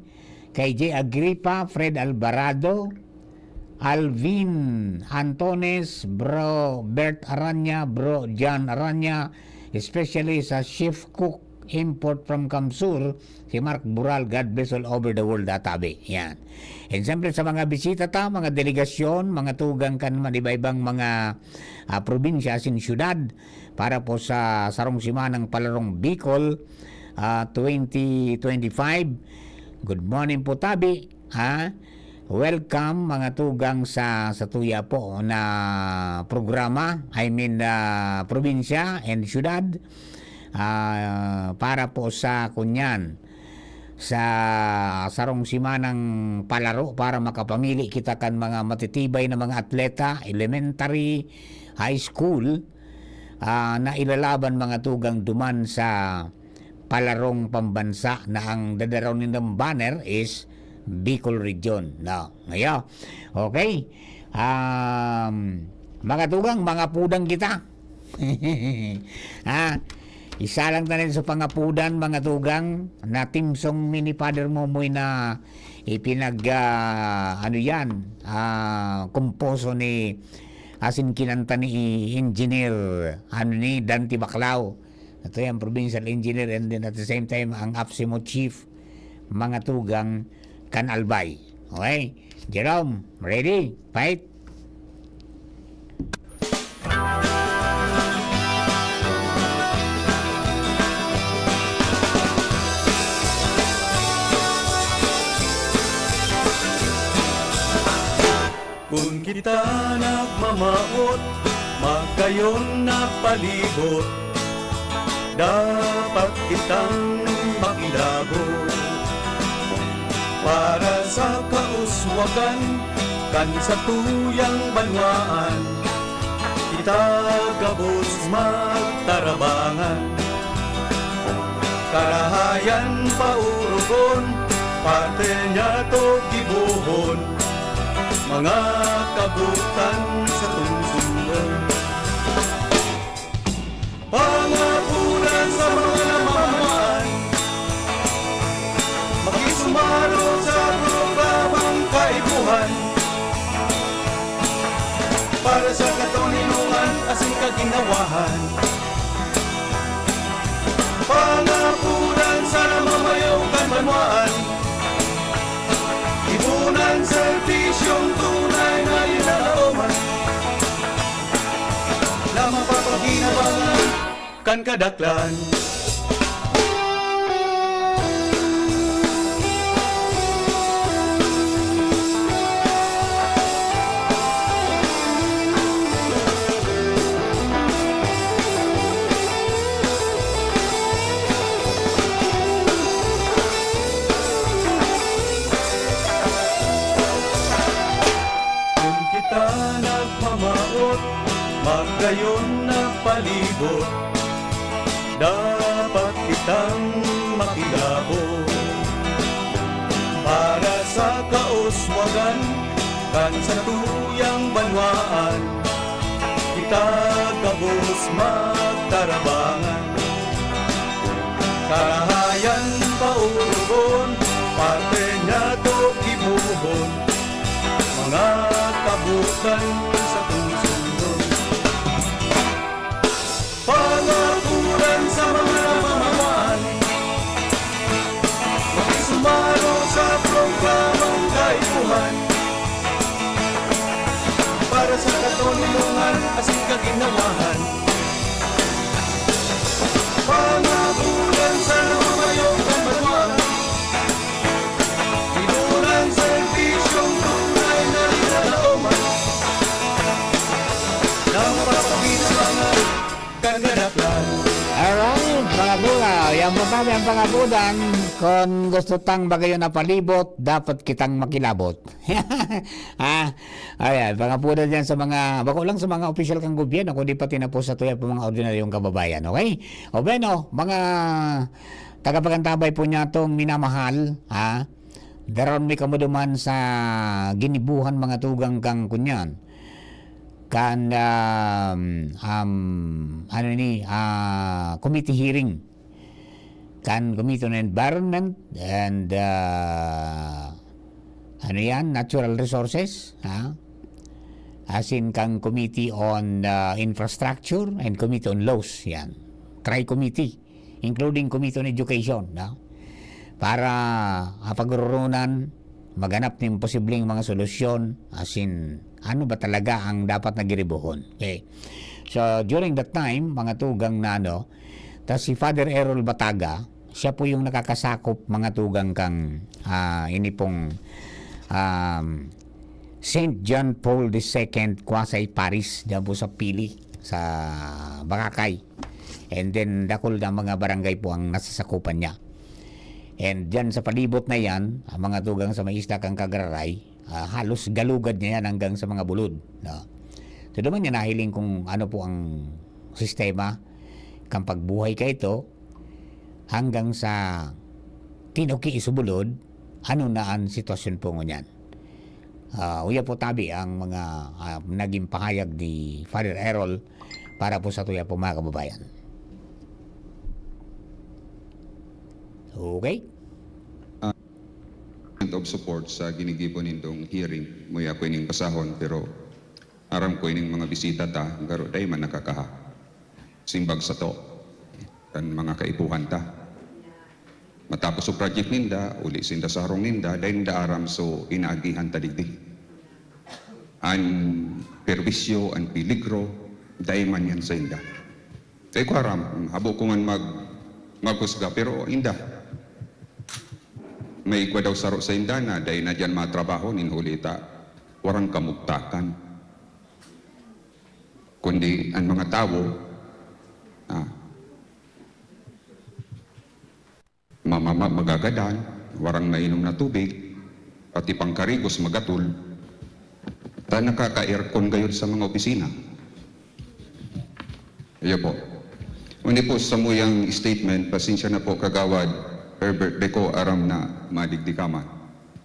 kay J Agripa, Fred Alvarado, Alvin Antones, Bro Bert Aranya, Bro John Aranya, especially sa Chef Cook Import from Kamsur, si Mark Bural, God bless all over the world, atabi. Yan. And siyempre sa mga bisita ta, mga delegasyon, mga tugang kan man iba-ibang mga, ah, probinsya asin syudad para po sa sarong simanang Palarong Bicol, ah, twenty twenty-five. Good morning po, tabi, ha? Welcome, mga tugang, sa, sa tuya po na programa, I mean, ah, probinsya and syudad, ah, para po sa kunyan, sa sarong simanang palaro para makapamili kita kan mga matitibay na mga atleta, elementary, high school, ah, na ilalaban, mga tugang, duman sa palarong pambansa na ang dadaraw nindang banner is Bicol Region. No, ngayon. Okay. Um, mga tugang, mga pudang kita. Ha? Isa lang tanin sa pangapudan, mga tugang, na theme song mi ni Father Momoy na ipinag, ah, ano yan, ah, komposo ni, asin kinanta ni Engineer, ano, ni Dante Baclao. Ito yan, provincial engineer, and then at the same time, ang AFSEMO chief, mga tugang kan Albay. Okay? Jerome, ready? Fight? Kun kita nagmamawot, magayon na palibot, dapat kitang makilabot. Para sa kauswagan kan satuyang banwaan, kita gabos magtarabangan. Karahayan paorogon, parte niyato gibohon, mga kabutan sa tungsungon. Pangapudan sa mga namamahan, makisumaro sa programang kaipuhan para sa katoninongan asin kaginhawahan. Pangapudan sa namamayo kan banwaan, ipunan serbisyong tunay na linalaoman na mapapakinabangan kan kadaklan. Kun kita nagmamawot, magayon na palibot, dapat kitang makilabot. Para sa kauswagan kan satuyang banwaan, kita gabos magtarabangan. Karahayan paorogon, parte niyato gibohon, mga kabutan sa tungsungon. Pangapudan sa mga namamahan, makisumaro sa programang kaipuhan para sa katoninongan asin kaginhawahan. Pangapudan sa namamayo kan banwaan, ipunan serbisyong tunay na linalaoman na mapapakinabangan kan kadaklan. Alright, mga Dugaw, yan po tabi ang pangapudan. Kung gusto tang bagayon na palibot, dapat kitang makilabot. Ah, ayan, pangapudan yan sa mga, bako lang sa mga opisyal kang gobyerno, kundi pati na po sa tuya po mga ordinaryong kababayan, okay? O bueno, mga tagapagantabay po niya tong minamahal, ha? Daron mi kamo duman sa ginibuhan mga tugang kang kunyan. Kan, um, um, ano ni, ah, committee hearing. Kan Committee on Environment and, ah, ano yan, Natural Resources, ha? As in, kang Committee on, ah, Infrastructure and Committee on Laws, yan. Tri-committee, including Committee on Education, no? Para, ah, pagrurunan, maghanap nin posibleng mga solusyon, as in, ano ba talaga ang dapat na giribuhon? Okay. So, during that time, mga tugang na ano, ta si Father Errol Bataga, siya po yung nakakasakop mga tugang kang, ah, ini pong, um, Saint John Paul the Second Quasi Parish, dyan po sa Pili, sa Boracay. And then, dakul na mga barangay po ang nasasakupan niya. And dyan sa palibot na yan, ang mga tugang sa may isla kang Cagraray, ah, halos galugad niya yan hanggang sa mga bulod, no? So, duman niya nahiling kung ano po ang sistema, kang pagbuhay kaito, hanggang sa tinuki isubulod, ano na ang sitwasyon po ngunyan. Ah, uya po tabi ang mga, ah, naging pahayag ni Father Errol para po sa tuya po mga kababayan. Okay? Of support sa ginigibo nindong hearing. Muya ko ining basahon, pero aram ko ining mga bisita ta, garo dai man nakakaha. Simbag sato, kan mga kaipuhan ta. Matapos so project ninda, uli sinda sa harong ninda, dai ninda aram so inaagihan ta digdi. An perwisyo, an peligro, dai man yan sa inda. Dai ko aram, habo ko man mag, maghusga, pero inda. May igwa daw saro sa inda na dai na diyan matrabaho nin huli ta warang kamugtakan. Kundi an mga tawo, ah, mamama magagadan, warang mainom na tubig, pati pangkarigos magatol, ta nakaka-aircon gayod sa mga opisina. Iyo po. Uni po sa muyang statement, pasensya na po, Kagawad Herbert, di ko aram na madigdi ka man.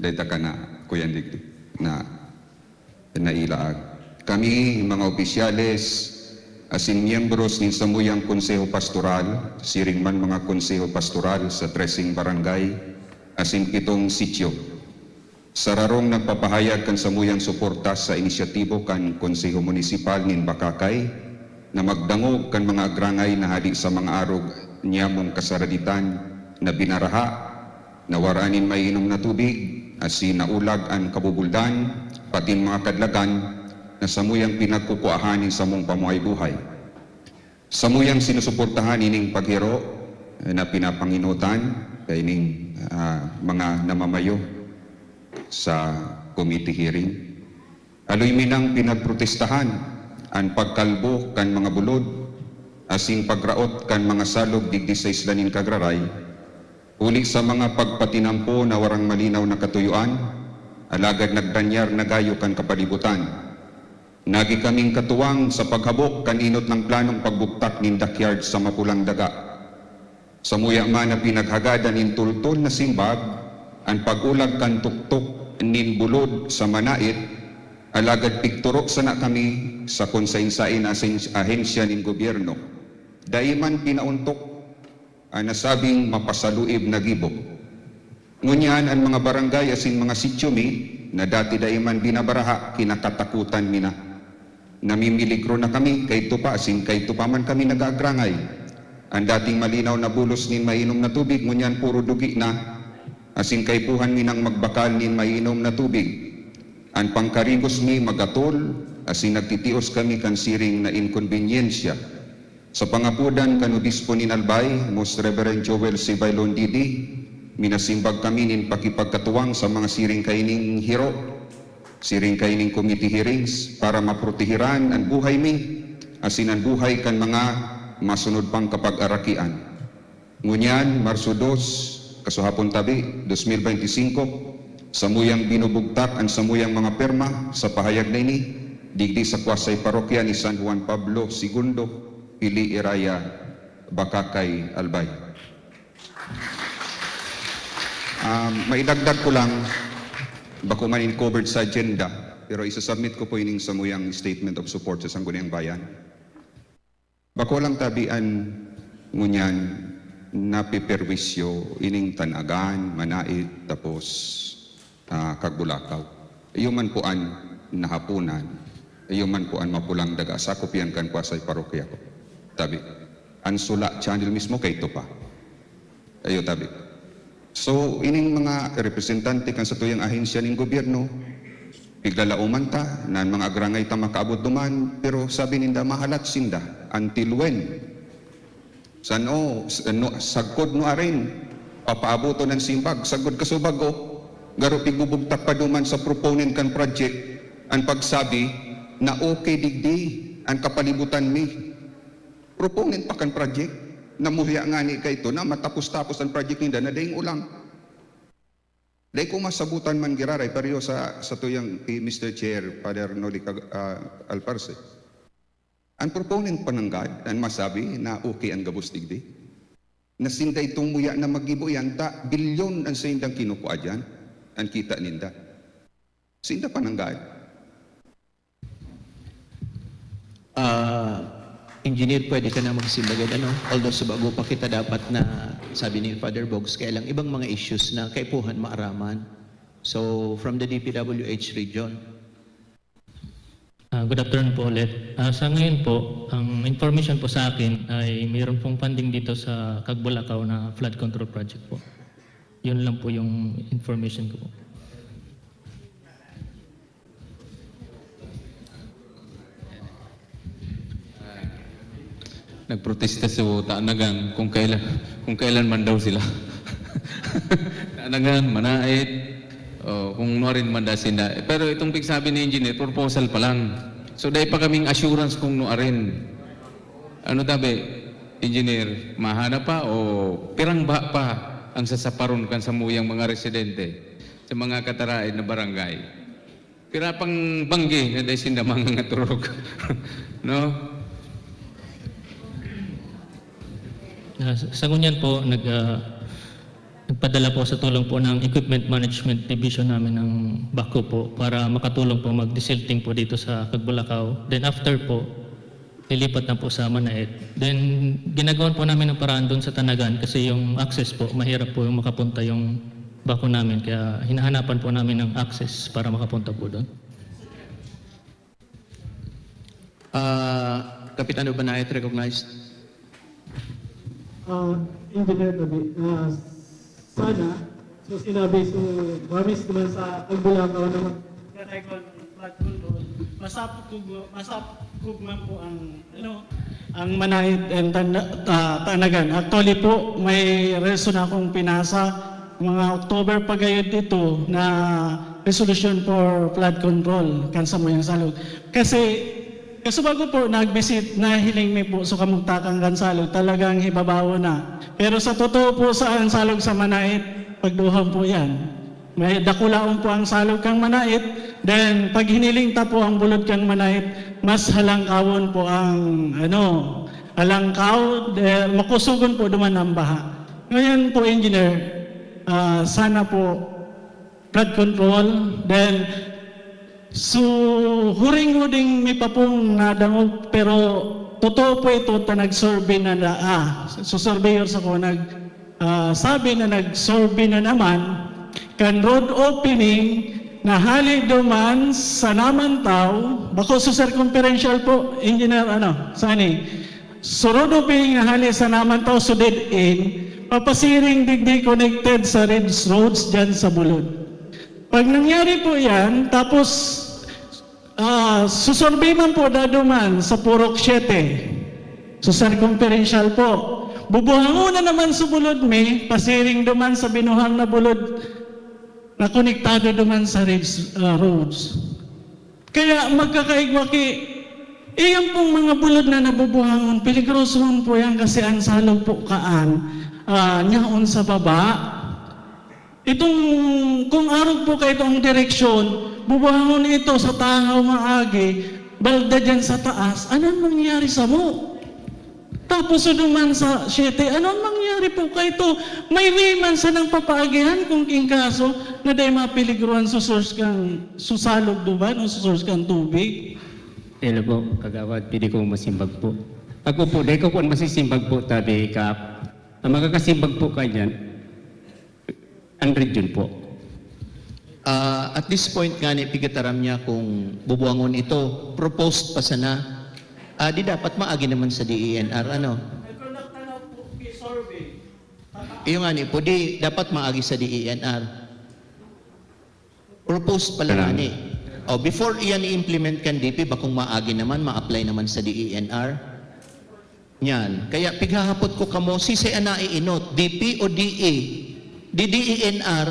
Dai ta ka na, Kuya Digdi, na nailaag. Kami, mga opisyales, asin miyembros nin samuyang Konseho Pastoral, siring man mga Konseho Pastoral sa treseng barangay, asin pitong sitio, sa rarong nagpapahayag kan samuyang suporta sa inisyatibo kan Konseho Munisipal nin Bacacay na magdangog kan mga agrangay na hali sa mga arog niyamong kasaraditan na binaraha, na waraa nin maiinom na tubig, asin naulag an kabubuldan, patin mga kadlagan na samuyang pinagkukuahan nin samong pamuhay-buhay. Samuyang sinusuportahan ining paghiro, eh, na pinapangenotan kaining, ah, mga namamayo sa committee hearing. Haloy mi nang pinagprotestahan an pagkalbo kan mga bulod asin pagraot kan mga salog digdi sa isla nin Cagraray, huli sa mga pagpatinampo na warang malinaw na katuyoan, alagad nagdanyar na gayo kan kapalibutan. Nagi kaming katuwang sa paghabok kan enot nang planong pagbugtak nin dockyard sa Mapulang Daga. Samuya man na pinaghagadan nin tultol na simbag an pag-ulag kan tuktok nin bulod sa Manait, alagad pigturo sana kami sa konsainsain na asen-, ahensya nin gobyerno. Dai man pinaontok an nasabing mapasaluib na gibo. Ngunyan, an mga barangay asin mga sityo mi na dati dai man binabaraha, kinakatakutan mi na. Namimiligro na kami, kaidto pa asin kaidto pa man kami nag-aagrangay. An dating malinaw na bulos nin mainom na tubig, ngunyan puro dugi na, asin kaipuhan mi nang magbakal nin mainom na tubig. An pangkarigos mi magatol, asin nagtitios kami kan siring na inkonbenyensya. Sa pangapodan kan Obispo nin Albay, Most Reverend Joel C. Bailon, D D, minasimbag kami nin pakipagkatuwang sa mga siring kaining hiro, siring kaining committee hearings, para maprotehiran an buhay mi asin an buhay kan mga masunod pang kapag-arakian. Ngunyan, Marso dos, kasuhapon tabi, dos mil benti singko, samuyang binubugtak an samuyang mga pirma sa pahayag na ini, digdi sa Kwasay Parokya ni San Juan Pablo Segundo, Pili Iraya, Bacacay, Albay. Um, maidagdag ko lang, bako man in covered sa agenda, pero isasubmit ko po ining samuyang statement of support sa Sangguniang Bayan. Bako lang tabi an ngunyan napeperwisyo ining Tanagan, Manait, tapos, ah, Kagbulakaw. Iyo man po an nahaponan, iyo man po an mapulang daga, sakop yan kan Kwasay Parokya ko. Tabi, an Sula Channel mismo kaito pa. Ayo, tabi. So, ining mga representante kan satuyang ahensya nin gobyerno, piglalaoman ta na an mga agrangay ta makaabot duman, pero sabi ninda, mahalat sinda. Until when? San-o, s-, no, sagkod nuarin, papaaboton an simbag, sagkod kasubago, garo pigbubugtak pa duman sa proponent kan project, an pagsabi na okay digdi an kapalibutan mi. Proponent pa kan project, na muhya ngani kaito na matapos-tapos an project ninda na daing ulang. Dai ko masabutan man giraray, pareho sa, satuyang ki Mister Chair, Father Noli Cag-, ah, Alparse. An proponent pa nanggad, an masabi na okay an gabos digdi. Na sinda itong muya na maggibo yan, ta bilyon an saindang kinukua diyan, an kita ninda. Sinda pa nanggad. Ah, Engineer, pwede ka na magsimbagad, ano? Although sa bago pa kita dapat na, sabi ni Father Bogs, kaya lang ibang mga issues na kaipuhan maaraman. So, from the D P W H region. Ah, good afternoon po ulit. Ah, sa ngayon po, ang information po sa akin ay mayroon pong funding dito sa Kagbulakaw na flood control project po. Yun lang po yung information ko po. Nagprotesta si Tanagan kung kailan, kung kailan man daw sila. Tanagan, Manait, o kung nuarin man da sinda. Pero itong pigsabi ni Engineer, proposal pa lang. So, dai pa kaming assurance kung nuarin. Ano tabi, Engineer, mahanap pa o pirang baha pa ang sasaparon kan samuyang mga residente sa mga kataraed na barangay? Pira pang banggi na dai sinda mangangaturog, no? Ah, sa, sa ngunyan po, nag, ah, nagpadala po sa tulong po ng Equipment Management Division namin ng backhoe po para makatulong po mag-desilting po dito sa Kagbulakaw. Then after po, lilipat na po sa Manait. Then, ginagawan po namin ng paraan doon sa Tanagan kasi yung access po, mahirap po yung makapunta yung backhoe namin. Kaya hinahanapan po namin ng access para makapunta po doon. Ah, Kapitan of Manait, recognized. Ah, Engineer Tabi, ah, sana, so sinabi, so, promise naman sa Kagbulakaw naman. Kategon, flood control. Masapkog, masapkog man po ang, ano, ang Manait and Tan-, ah, Tanagan. Actually po, may reason akong pinasa mga October pa gayod ito na resolution for flood control kan samuyang salog. Kasi, kasubago po, nag-visit, nahiling mi po sa kamugtakan kan salog, talagang hibabaw na. Pero sa totoo po, sa ang salog sa Manait, pagduhang po yan. May dakulaon po ang salog kang Manait, then pag hiniling ta po ang bulod kang Manait, mas halangkawon po ang, ano, halangkaw, de, makusogon po duman ang baha. Ngayon po, Engineer, ah, sana po flood control, then, so, huring-huring mi pa pong nadangog, pero totoo po ito ta nag-survey na, na, ah, so surveyor sa ko nag, ah, sabi na nag-survey na naman kan road opening na hali duman sa Namantaw, bako sa circumferential po, Engineer, ano, Sunny. So, road opening na hali sa Namantaw, so dead end, papasiring digdi connected sa Ridge Roads dyan sa Bulod. Pag nangyari po yan, tapos, ah, susurvey man po dado man sa Purok siete, sa circumferential po. Bubuhangon na naman sa Bulod mi, pasiring duman sa binuhang na Bulod na konektado duman sa Ridge, ah, Roads. Kaya magkakaigwa ki, iyan pong mga bulod na nabubuhangon, peligrosohon po yan kasi ang salog po kaan, Ah, nyaon sa baba. Itong, kung arog po kayo itong direksyon, bubuhangon ito sa tangaw maagi, balda dyan sa taas. Ano ang mangyayari sa mo? Tapos sa duman sa siyete, ano ang mangyayari po kayo ito? May way man sanang papaagihan kung king kaso na dahil mapeligruhan sa source kang susalog duman o sa source kang tubig? Hello po, Kagawad, pwede ko masimbag po. Ako po, dahil ko po masisimbag po, tabi ka, ang makakasimbag po kanyan, ang region po. Ah, at this point nga ni pigataram niya kung bubuangon ito, proposed pa sana. Ah, di dapat maagi naman sa D E N R, ano? Iyo nga ni po, di dapat maagi sa D E N R. Proposed pala nga ni. O, before iyan i-implement kan D P, bakong maagi naman, ma-apply naman sa D E N R. Yan. Kaya pighahapot ko kamo, sisay an naiinot, D P o D A? Di D E N R,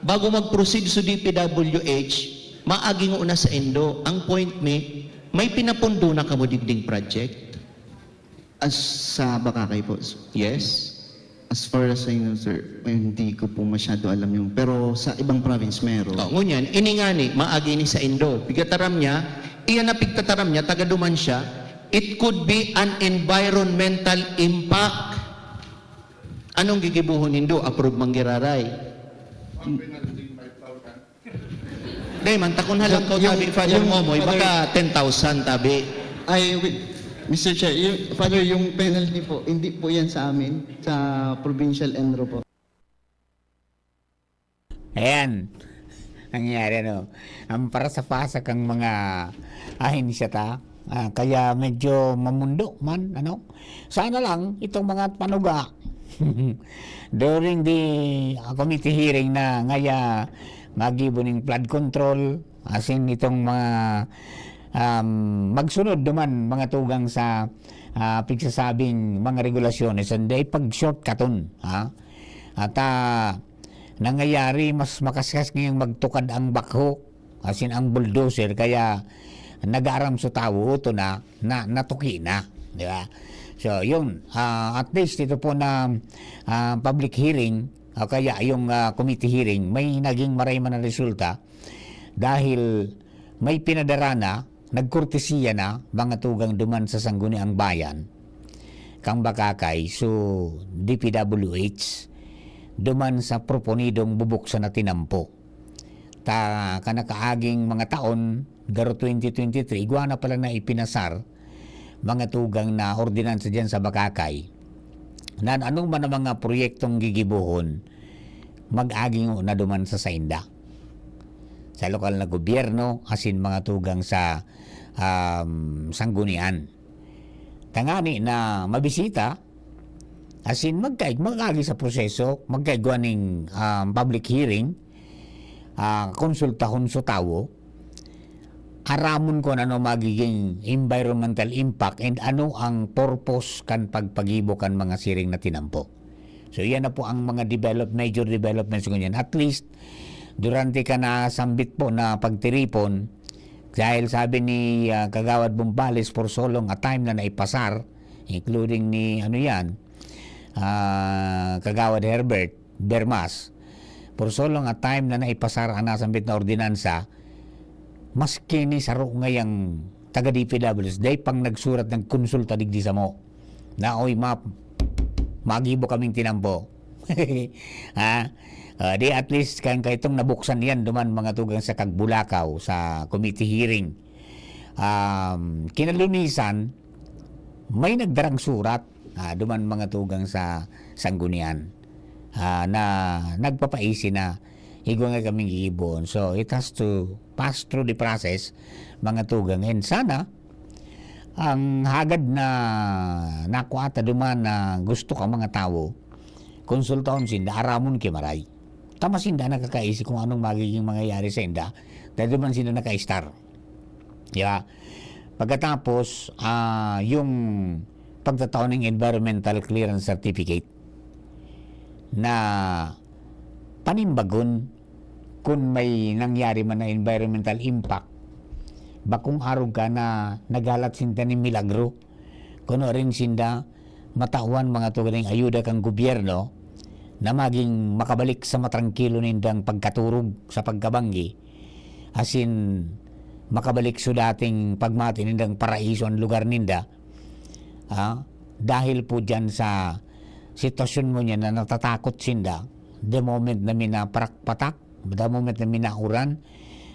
bago mag-proceed sa D P W H, maagi ngona sa indo. Ang point mi, may pinapundo na kamo digding project? As sa Bakakay po. Yes? As far as I know, sir, hindi ko po masyado alam yung, pero sa ibang province meron. Oh, ngunyan, ini nga ni, maagi ni sa indo. Pigataram niya, iyan na pigtataram niya, taga duman siya, it could be an environmental impact. Anong gigibuhon nindo? Approve man giraray. Dahil man, takon halang kaw Yung- tabi, Father yung- Momoy, Father- baka ten thousand tabi. Ay, wait. Mister Chair, yung, Father, yung penalty po, hindi po yan sa amin, sa provincial ENRO po. Ayan. Nangyari, no? Ang parasapasa kang mga ahensya ta. Ah, kaya medyo mamundo man, ano? Sana lang, itong mga panuga. During the ah, committee hearing na ngaya magibo ning flood control, as in itong mga um, magsunod naman mga tugang sa ah, pigsasabing mga regulasyones and ay pag-shortcuton, ha? At ah, nangyayari, mas makaskas ngayong magtukad ang backhoe, as in ang bulldozer, kaya nag-aaram sa tawo, uto na, na natuki na, di ba? So, yun, ah, at least ito po na ah, public hearing, o kaya yung ah, committee hearing, may naging maray man na resulta dahil may pinadara na, nagkortesiya na, mga tugang duman sa Sangguniang Bayan, kang Bakakay, so D P W H, duman sa proponidong bubuksan na tinampo. Ta kanakaaging mga taon, garo twenty twenty-three, igwa na pala na ipinasar, mga tugang na ordinansa dyan sa Bakakay, na ano man ang mga proyektong gigibohon, mag-agi na duman sa sainda. Sa lokal na gobyerno, asin mga tugang sa um, sanggunian. Tangani na mabisita, asin magkaig, mag-agi sa proseso, magkaigwa ning um, public hearing, ah, konsultahon sa tawo, aramon kun ano magiging environmental impact and ano ang purpose kan pagpagibo kan mga siring na tinampo. So, iyan na po ang mga develop, major developments ngunyan. At least, durante ka nasambit po na pagtiripon, dahil sabi ni ah, Kagawad Bumbales, for so long a time na naipasar, including ni, ano yan, ah, Kagawad Herbert Bermas, for so long a time na naipasar ang nasambit na ordinansa, maski ni saro ngayang taga D P W H, dai pang nagsurat, nagkonsulta digdi samo na, "Oy, map, magibo kaming tinampo." Ha? Ah, di at least kan kaitong nabuksan yan duman mga tugang sa Kagbulakaw sa committee hearing. Um, kinalunisan, may nagdarang surat ah, duman mga tugang sa sanggunian ah, na nagpapaisi na igwa nga kaming gigibohon. So, it has to pass through the process, mga tugang. And sana, ang hagad na nakuha ta duman na gusto ka mga tawo, konsultahon sinda, aramon ki maray. Tama sinda nakakaisi kung anong magiging mangyayari sa inda, dahil duman sinda naka-star. Di ba? Pagkatapos, ah, yung pagtatao ng environmental clearance certificate na panimbagon kung may nangyari man na environmental impact, bakong arog ka na naghalat sinda ni milagro. Kuno rin sinda, matawan, mga tugang, ning ayuda kan gobyerno na maging makabalik sa matrangkilo nindang pagkaturog sa pagkabanggi, asin makabalik sa dating pagmati nindang paraiso an lugar ninda. Ah, dahil po diyan sa sitwasyon mo niya na natatakot sinda, the moment na minaparak-patak, the moment na minauran,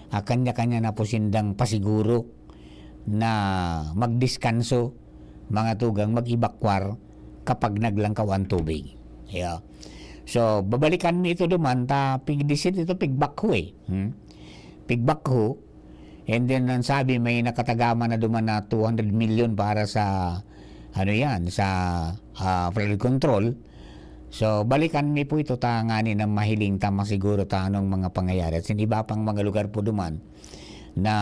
ah, kanya-kanya na po sindang pasiguro na magdiskanso, mga tugang, mag-evacuar kapag naglangkaw ang tubig. Yeah. So, babalikan mi ito duman, ta pigdisit ito, pigbakho eh. Hmm? Pigbakho, and then, ang sabi, may nakatagama na duman na two hundred million para sa, ano yan, sa, ah, flood control. So, balikan mi po ito, ta ngani na mahiling ta, masiguro ta anong mga pangyayari. At sin iba pang mga lugar po duman na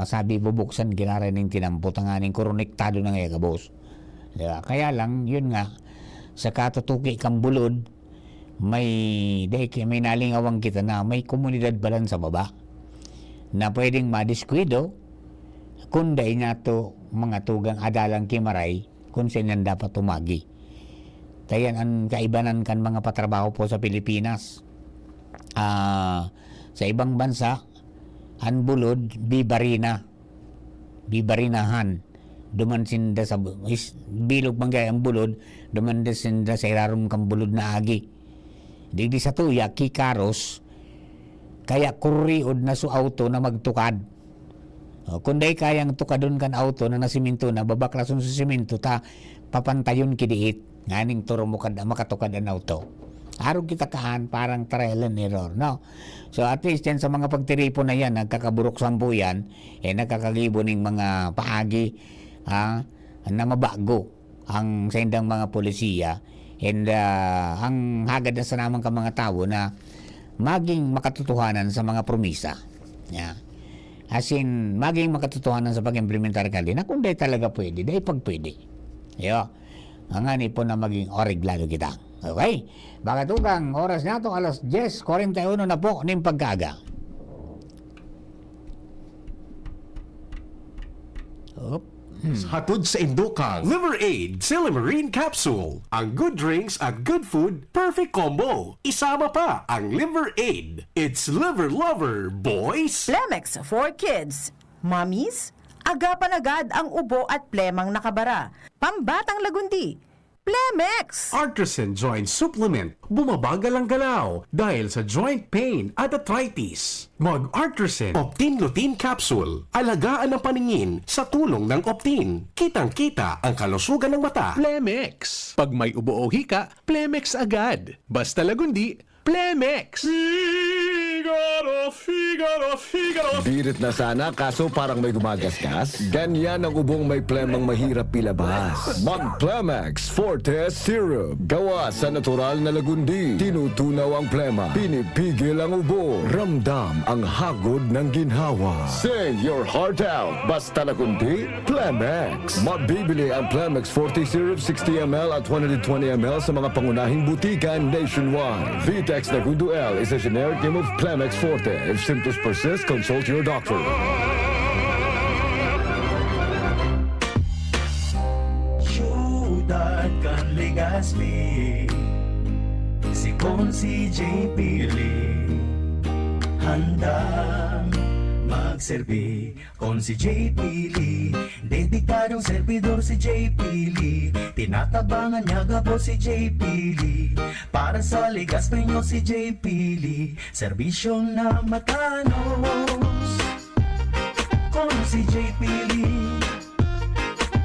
sabi, bubuksan, giraray ning tinampo, ta nganing koronektado na ngaya gabos. Di ba? Kaya lang, yun nga, sa katutuki kang bulod, may, dahil kaya may nalingawan kita na may komunidad balan sa baba na pwedeng madiskuido, kung dai niya to mga tugang adalang kimaray, kung saan yan dapat tumagi. Tayan ang kaibanan kan mga patrabaho po sa Pilipinas. Ah, sa ibang bansa, ang bulod, bibarina. Bibarinahan. Duman sinda sa bu-, is-, bilog man gaya ang bulod, duman din sinda sa irarom kan bulod na agi. Digdi sa tuya, kikaros, kaya kuriod na su auto na magtukad. O, kung dai kayang tukadon kan auto na nasiminto na, babaklason sa simento ta, papantayon ki diit, nganing turumukad, makatukad an auto. Arog kita kaan, parang trial and error, no? So, at least yan sa mga pagtiripon na yan, nagkakaburok sampo yan, eh, nagkakagibo ning mga paagi, ah, na mabago ang saindang mga polisiya, and, ah, ang hagad na sa namang ka mga tawo na maging makatotohanan sa mga promisa. Yeah. As in, maging makatotohanan sa pag-implementar kali na kung dai talaga pwede, dai pagpwede. Yo. Ang ani po na maging oreglado kita. Okay? Mga tugang, oras na to, alas diyes kwarenta y uno na po ning pagkaaga. Op. Hmm. Hatod sa Indokang Liver Aid Silymarin Capsule. Ang good drinks at good food, perfect combo. Isama pa ang Liver Aid. It's Liver Lover, boys! Plemex for kids, mommies, agapan agad ang ubo at plemang nakabara. Pambatang lagundi, Plemex! Artresin Joint Supplement, bumabagal ang galaw dahil sa joint pain at arthritis. Mag-Artresin Optin Lutein Capsule, alagaan ang paningin sa tulong ng Optin. Kitang-kita ang kalusugan ng mata. Plemex. Pag may ubo o hika, Plemex agad. Basta lagundi, Plemex! Figaro, Figaro, Figaro! Birit na sana, kaso parang may gumagasgas. Ganyan ang ubong may plemang mahirap ilabas. Mag Plemex Forte Syrup. Gawa sa natural na lagundi. Tinutunaw ang plema. Pinipigil ang ubo. Ramdam ang hagod ng ginhawa. Sing your heart out. Basta lagundi, Plemex. Mabibili ang Plemex Forte Syrup sixty M L at one hundred twenty M L sa mga pangunahing butika nationwide. Vitex Nagundo L is a generic name of Plemex Forte. If symptoms persist, consult your doctor. Siyudad kan Legazpi, si Consi J P Lee, handang magserbi. Consi J P Lee, dedikadong servidor si J P Lee. Tinatabangan niya gabos si J P Lee. Para sa Legazpi nyo si J P Lee, serbisyong na matanos. Consi J P Lee,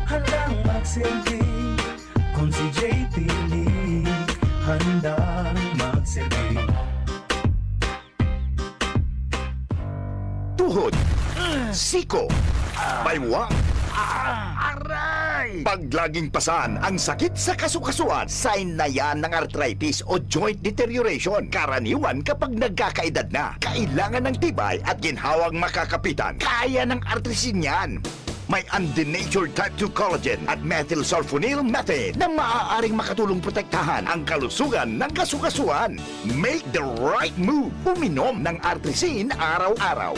handang magserbi. Consi J P Lee, handang magserbi. Tuhod, siko, baywa, aray! Pag laging pasan ang sakit sa kasukasuan, sign na yan ng arthritis o joint deterioration. Karaniwan kapag nagkakaedad na, kailangan ng tibay at ginhawang makakapitan. Kaya ng Artresin yan. May undenatured type two collagen at methylsulfonyl methane na maaaring makatulong protektahan ang kalusugan ng kasukasuan. Make the right move. Uminom ng Artresin araw-araw.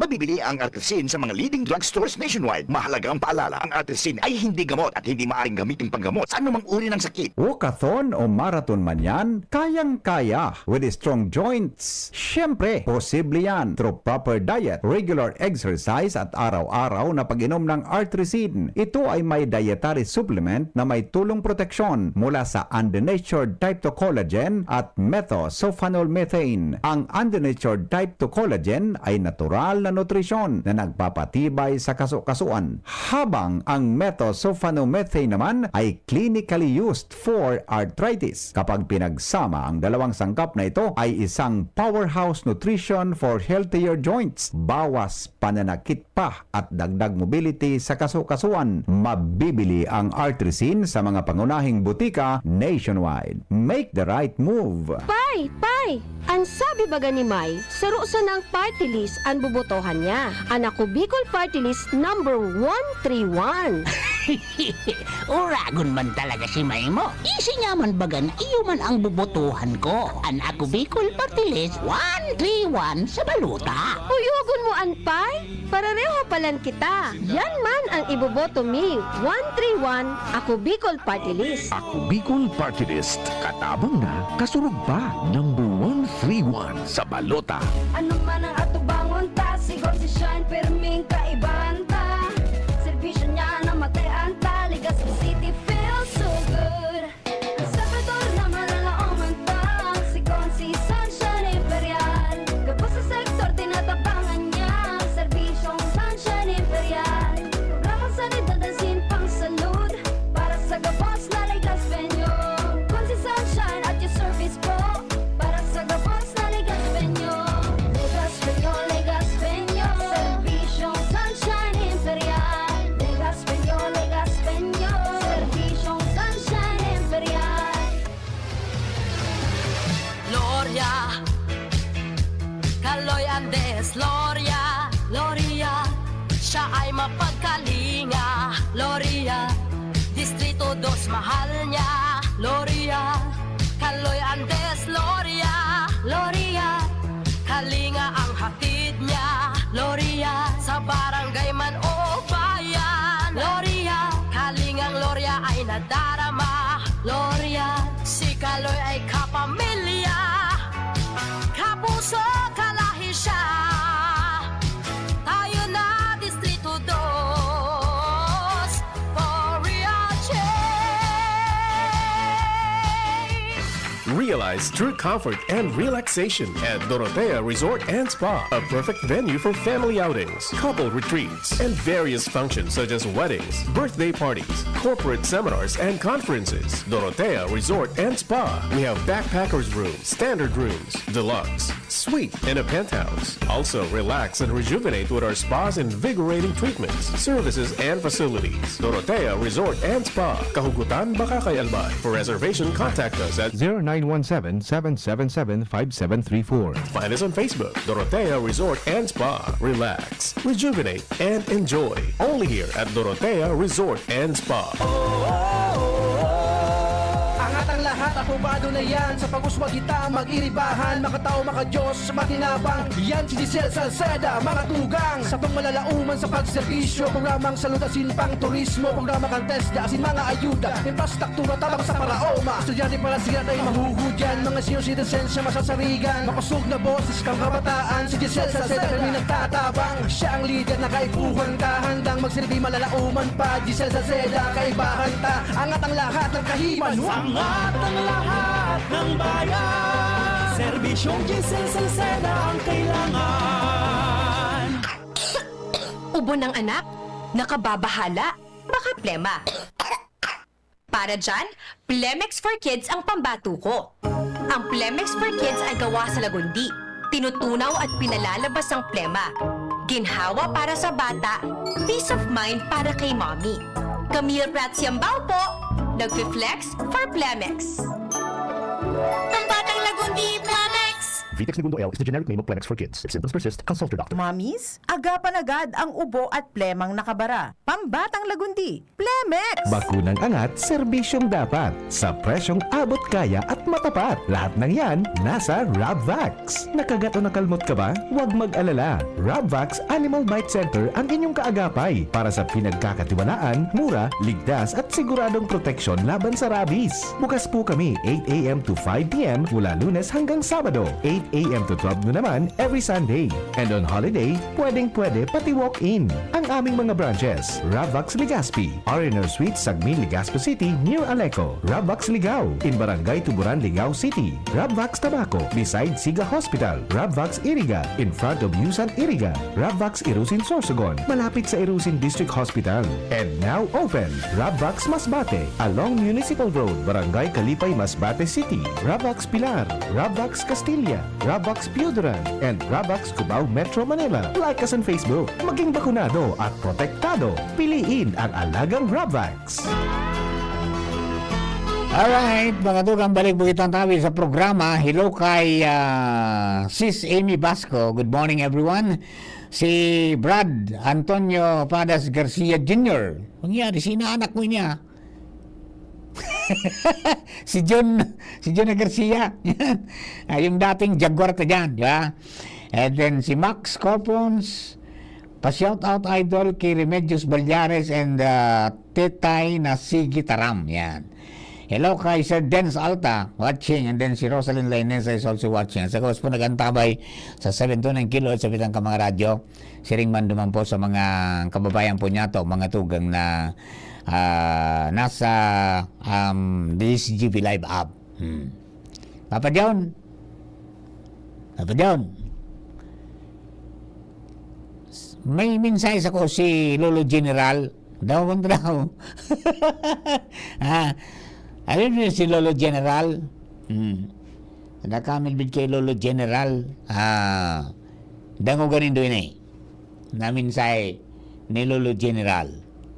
Mabibili ang Artrisin sa mga leading drugstores nationwide. Mahalagang paalala, ang Artrisin ay hindi gamot at hindi maaaring gamitin panggamot sa anumang uri ng sakit. Walkathon o marathon man yan, kayang-kaya with strong joints. Siyempre, posible yan through proper diet, regular exercise at araw-araw na pag-inom ng Artrisin. Ito ay may dietary supplement na may tulong proteksyon mula sa undenatured type two collagen at methylsulfonyl methane. Ang undenatured type two collagen ay natural na nutrisyon na nagpapatibay sa kaso-kasuan, habang ang methylsulfonyl methane naman ay clinically used for arthritis. Kapag pinagsama ang dalawang sangkap na ito, ay isang powerhouse nutrition for healthier joints, bawas pananakit pa at dagdag mobility sa kaso-kasuan. Mabibili ang Artrisin sa mga pangunahing butika nationwide. Make the right move! Pay! Pay! An sabi baga ni May, saro sanang party list an bobotohan niya. An Ako Bicol Party List number one three one. Uragon man talaga si May mo. Isi niya man baga na iyo man ang bobotohan ko. An Ako Bicol Party List one three one sa balota. Uyogon mo an Pay? Parareho palan kita. Yan man ang iboboto mi, one three one, Ako Bicol Party List. Ako Bicol Party List. Katabang na, kasurog pa. Number one three one sa balota. Ano man ang atubangon ta, sigon si Shine, pirming kaibahan ta. Serbisyo niya na matay-an ta, Legazpi City feels so good. Ang Salvador na malalaoman ta, sigon si Sunshine Imperial. Gabos sa sektor, tinatabangan niya, serbisyong Sunshine Imperial. Programang sanidad asin pangsalud, para sa gabos na Legazpeño. Kun si Sunshine at your service po, para sa gabos na Legazpeño. Legazpeño, Legazpeño, serbisyong Sunshine Imperial. Legazpeño, Legazpeño, serbisyong Sunshine Imperial. Gloria, Kaloy Andes, Gloria, Gloria, siya ay mapagkalinga, Gloria, Distrito dos mahal niya, Gloria, Kaloy Andes, Gloria, Gloria, kalinga ang hatid niya, Gloria, sa barangay man o bayan, Gloria, kalingang Gloria ay nadarama, Gloria, si Kaloy ay kapamilya, kapuso, kalahi siya. Tayo na, Distrito dos, for real change. Realize true comfort and relaxation at Dorotea Resort and Spa, a perfect venue for family outings, couple retreats, and various functions such as weddings, birthday parties, corporate seminars, and conferences. Dorotea Resort and Spa. We have backpackers room, standard rooms, deluxe, suite, and a penthouse. Also, relax and rejuvenate with our spa's invigorating treatments, services, and facilities. Dorotea Resort and Spa, Kahugutan, Bacacay, Albay. For reservation, contact us at zero nine one seven, seven seven seven, five seven three four. Find us on Facebook, Dorotea Resort and Spa. Relax, rejuvenate, and enjoy. Only here at Dorotea Resort and Spa. Angat ang lahat, aprobado na yan. Sa pag-uswag kita, mag-iribahan, makatao, makadiyos, matinabang. Yan si Giselle Salceda, mga tugang. Sa pangmalalauman sa pagserbisyo, programang salud asin pang turismo, programa kan TESDA asin mga ayuda, infrastruktura tabang sa paraoma. Estudyante para siya tayo mahuhudyan, mga senior citizens siya masasarigan. Makosog na boses kang kabataan, si Giselle Salceda kami nagtatabang. Siya ang lider na kaipuhan ka, handang magsilbi malalauman pa. Giselle Salceda, kaibahan ta, angat ang lahat ng kahiman. Angat ang lahat ng bayan. Serbisyong Giselle Salceda ang kailangan. Ubo ng anak? Nakababahala? Baka plema? Para dyan, Plemex for Kids ang pambato ko. Ang Plemex for Kids ay gawa sa lagundi. Tinutunaw at pinalalabas ang plema. Ginhawa para sa bata, peace of mind para kay mommy. Camille Prats Yambao po, nagfi-flex for Plemex. Pambatang lagundi, Plemex! Pitex Negundo L is the generic name of Plemex for kids. If symptoms persist, consult your doctor. Mamis, agapan agad ang ubo at plemang nakabara. Pambatang lagundi, Plemex! Bakunang angat, serbisyong dapat. Sa presyong abot kaya at matapat. Lahat ng yan, nasa Rabvax. Nakagat o nakalmot ka ba? Huwag mag-alala. Rabvax Animal Bite Center ang inyong kaagapay para sa pinagkakatiwalaan, mura, ligtas at siguradong proteksyon laban sa rabies. Bukas po kami eight a m to five p m mula Lunes hanggang Sabado, eight a m to twelve noon naman every Sunday. And on holiday, pwedeng-pwede pati walk-in. Ang aming mga branches, Ravvax Legazpi, R and R Suite, Sagmin, Legazpi City, near Aleco, Ravvax Ligao, in Barangay Tuburan, Ligao City, Ravvax Tabaco, beside Siga Hospital, Ravvax Iriga, in front of Yusan Iriga, Ravvax Irusin Sorsogon, malapit sa Irusin District Hospital. And now open, Ravvax Masbate, along Municipal Road, Barangay Kalipay, Masbate City, Ravvax Pilar, Ravvax Castilla, Ravvax Pioduran, and Ravvax Cubao, Metro Manila. Like us on Facebook. Maging bakunado at protektado. Piliin ang alagang Ravvax. Alright, mga tugang, balik po kitang tabi sa programa. Hello kay, ah, Sis Amy Basco. Good morning, everyone. Si Brad Antonio Padas Garcia Junior. Nangyari, si inaanak mo niya. Si John, si John Garcia. Ah, yung dating Jaguar ta dyan, di ba? And then si Max Corpons, pa-shout out, idol, kay Remedios Ballares and, ah, Tetay na Sige Taram. Yan. Hello kay Sir Dens Alta, watching. And then si Rosalyn Lainesa is also watching. Sa gawas po, nag-antabay sa seven two nine kilohertz sa Bitang ka mga radyo. Siring man duman po sa mga kababayan po niya to, mga tugang na, ah, nasa, um, D S G B Live app. Hmm. Papa John. Papa John. May mensahe sa ko si Lolo General. Daw kong trabaho. Ah, alam niyo si Lolo General? Hmm. Nakamilbid kay Lolo General. Ah, dangogan nindo ini. Na mensahe ni Lolo General.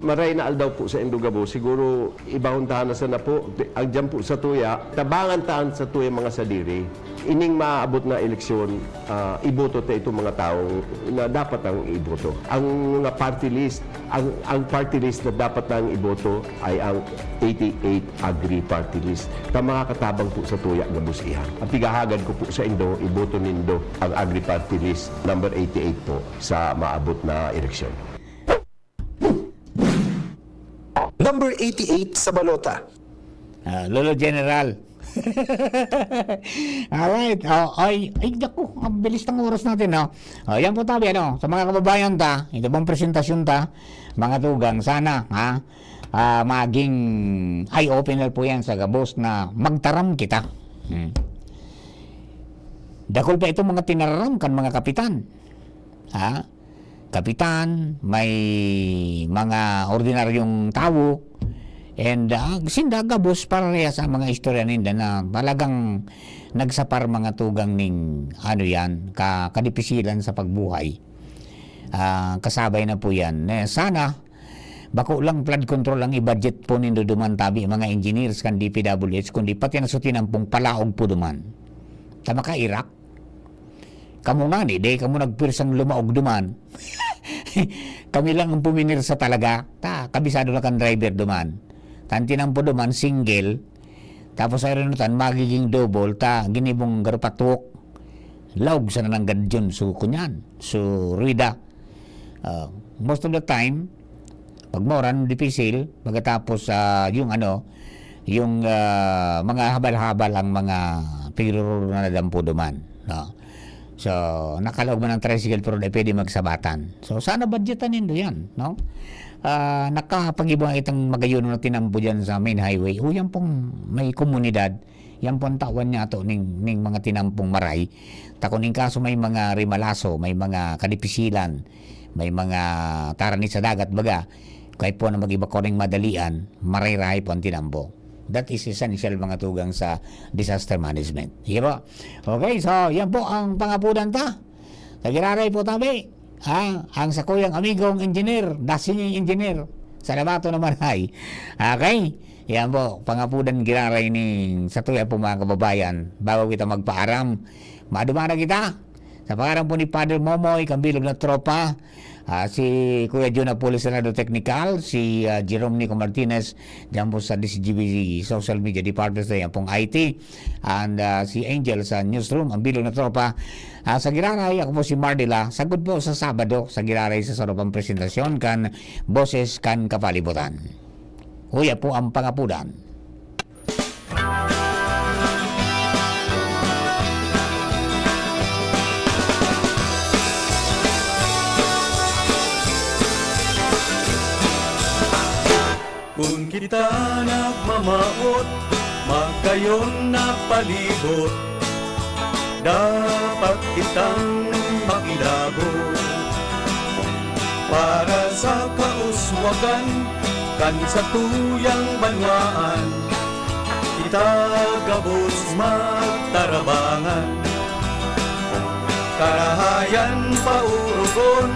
Maray na aldaw po sa indo gabos. Siguro, ibahon ta na sana po. Ang diyan po sa tuya, tabangan ta sa tuya mga sadiri. Ining maabot na eleksyon, ah, iboto ta itong mga taong na dapat ang iboto. Ang mga party list, ang, ang party list na dapat nang iboto ay ang eighty-eight Agri Party List. Ta makakatabang po sa tuya gabos iyan. Ang pigahagad ko po sa indo, iboto nindo ang Agri Party List number eighty-eight po sa maabot na eleksyon. Number eighty-eight sa balota. Ah, Lolo General. Alright. Oh, ay, ay, naku, ang bilis ng oras natin, no? Oh, yan po tabi, ano, sa mga kababayan ta, ito pong presentasyon ta, mga tugang, sana, ha, ah, maging eye-opener po yan sa gabos na magtaram kita. Hmm. Dakul pa itong mga tinaram kan mga kapitan. Ha? Kapitan, may mga ordinaryong tawo, and, ah, sinda gabos parehas sa mga istorya ninda na talagang nagsapar mga tugang ning, ano yan, ka-, kadipisilan sa pagbuhay. Ah, kasabay na po yan. Eh, sana, bako lang flood control ang i-budget po nindo duman tabi, mga engineers kan D P W H, kundi pati na sa tinampong palaog po duman. Tama ka, Irak? Kamo ngani, dai kamo nagpwersang lumaog duman. Kami lang ang puminirsa talaga. Ta, kabisado na kan driver duman. Ta an tinampo duman, single. Tapos sa irunutan, magiging double. Ta, ginibong garupatwok. Laog sana nanggad yun. So, kunyan. So, ruwida. Ah, most of the time, pag mauran, dipisil, pagkatapos, ah, yung ano, yung, ah, mga habal-habal ang mga pigurururo na nadampo duman, no? So, nakalaog man ang tricycle, pero di pwede magsabatan. So, sana budgetan nindo yan, no? Ah, nakapag-iba itang magayon na tinampo dyan sa main highway. O yan pong may komunidad, yan po ang tawan niya to ning, ning mga tinampong maray. Ta kun in kaso may mga rimalaso, may mga kadipisilan, may mga tarani sa dagat, baga, kaya po na mag-iba ko ning madalian, maray-rahay po ang tinambo. That is essential, mga tugang, sa disaster management. Sige po. Okay, so yan po ang pangapudan ta. Sa giraray po tabi. Ha? Ang sakuyang amigong engineer, dasinging engineer, sa Labato naman ay. Okay? Yan po, pangapudan giraray ni sa tuya po, mga kababayan, bago kita magpaaram, Maduman na kita. Sa pangaran po ni Father Momoy, kan bilog na tropa, ah, si Kuya Jun Apulis sa lado teknikal, si, ah, Jerome Nico Martinez, diyan po sa D C G B social media department, sa yan pong I T, and, ah, si Angel sa newsroom, ang bilog na tropa. Ah, sa Giraray, ako po si Mardila. Sagod po sa Sabado, sa Giraray, sa sarong presentasyon kan Boses kan Kapalibutan. Uya po ang pangapudan. Kun kita nagmamawot, magayon na palibot, dapat kitang makilabot para sa kauswagan kan satuyang banwaan. Kita gabos magtarabangan, karahayan paurugon,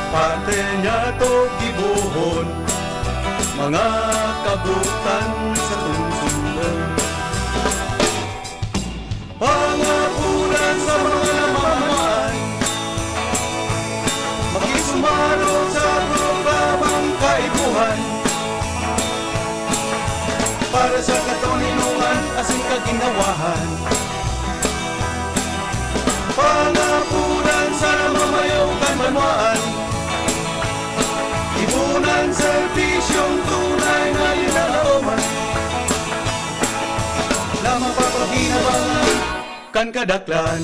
parte niya to gibohon, mga kabutan sa tungsungon. Pangapuran sa mga namamahan, makisumaro sa programang Kaipuhan para sa katoninongan asin kaginhawahan. Pangapuran sa namamayo kan banwaan, ipunan serbisyong tunay na linalaoman na mapapaginabangan kan kadaklan.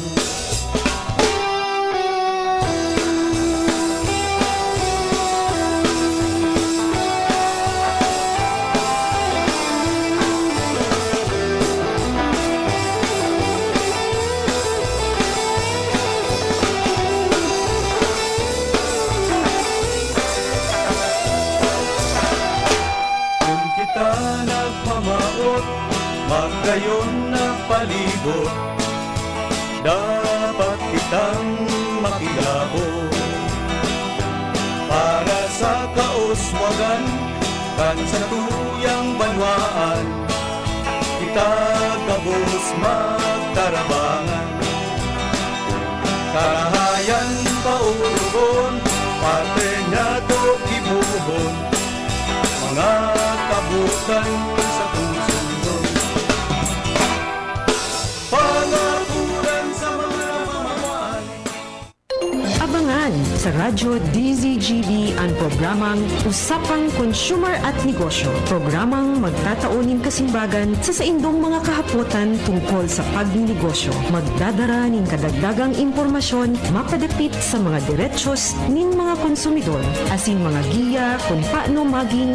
Kun kita nagmamawot, magayon na palibot, dapat kitang makilabot para sa kauswagan kan satuyang banwaan. Kita gabos magtarabangan, karahayan paurugon, parte niya to gibohon, mga kabutan sa tungsungon. Pangapuran sa mga namamahan. Abangan sa Radyo D Z G B an programang Usapang Consumer at Negosyo, programang magtatao nin kasimbagan sa saindong mga kahapotan tungkol sa pagninegosyo. Magdadara nin kadagdagang impormasyon mapadapit sa mga derechos nin mga konsumidor, asin mga giya kun paano magin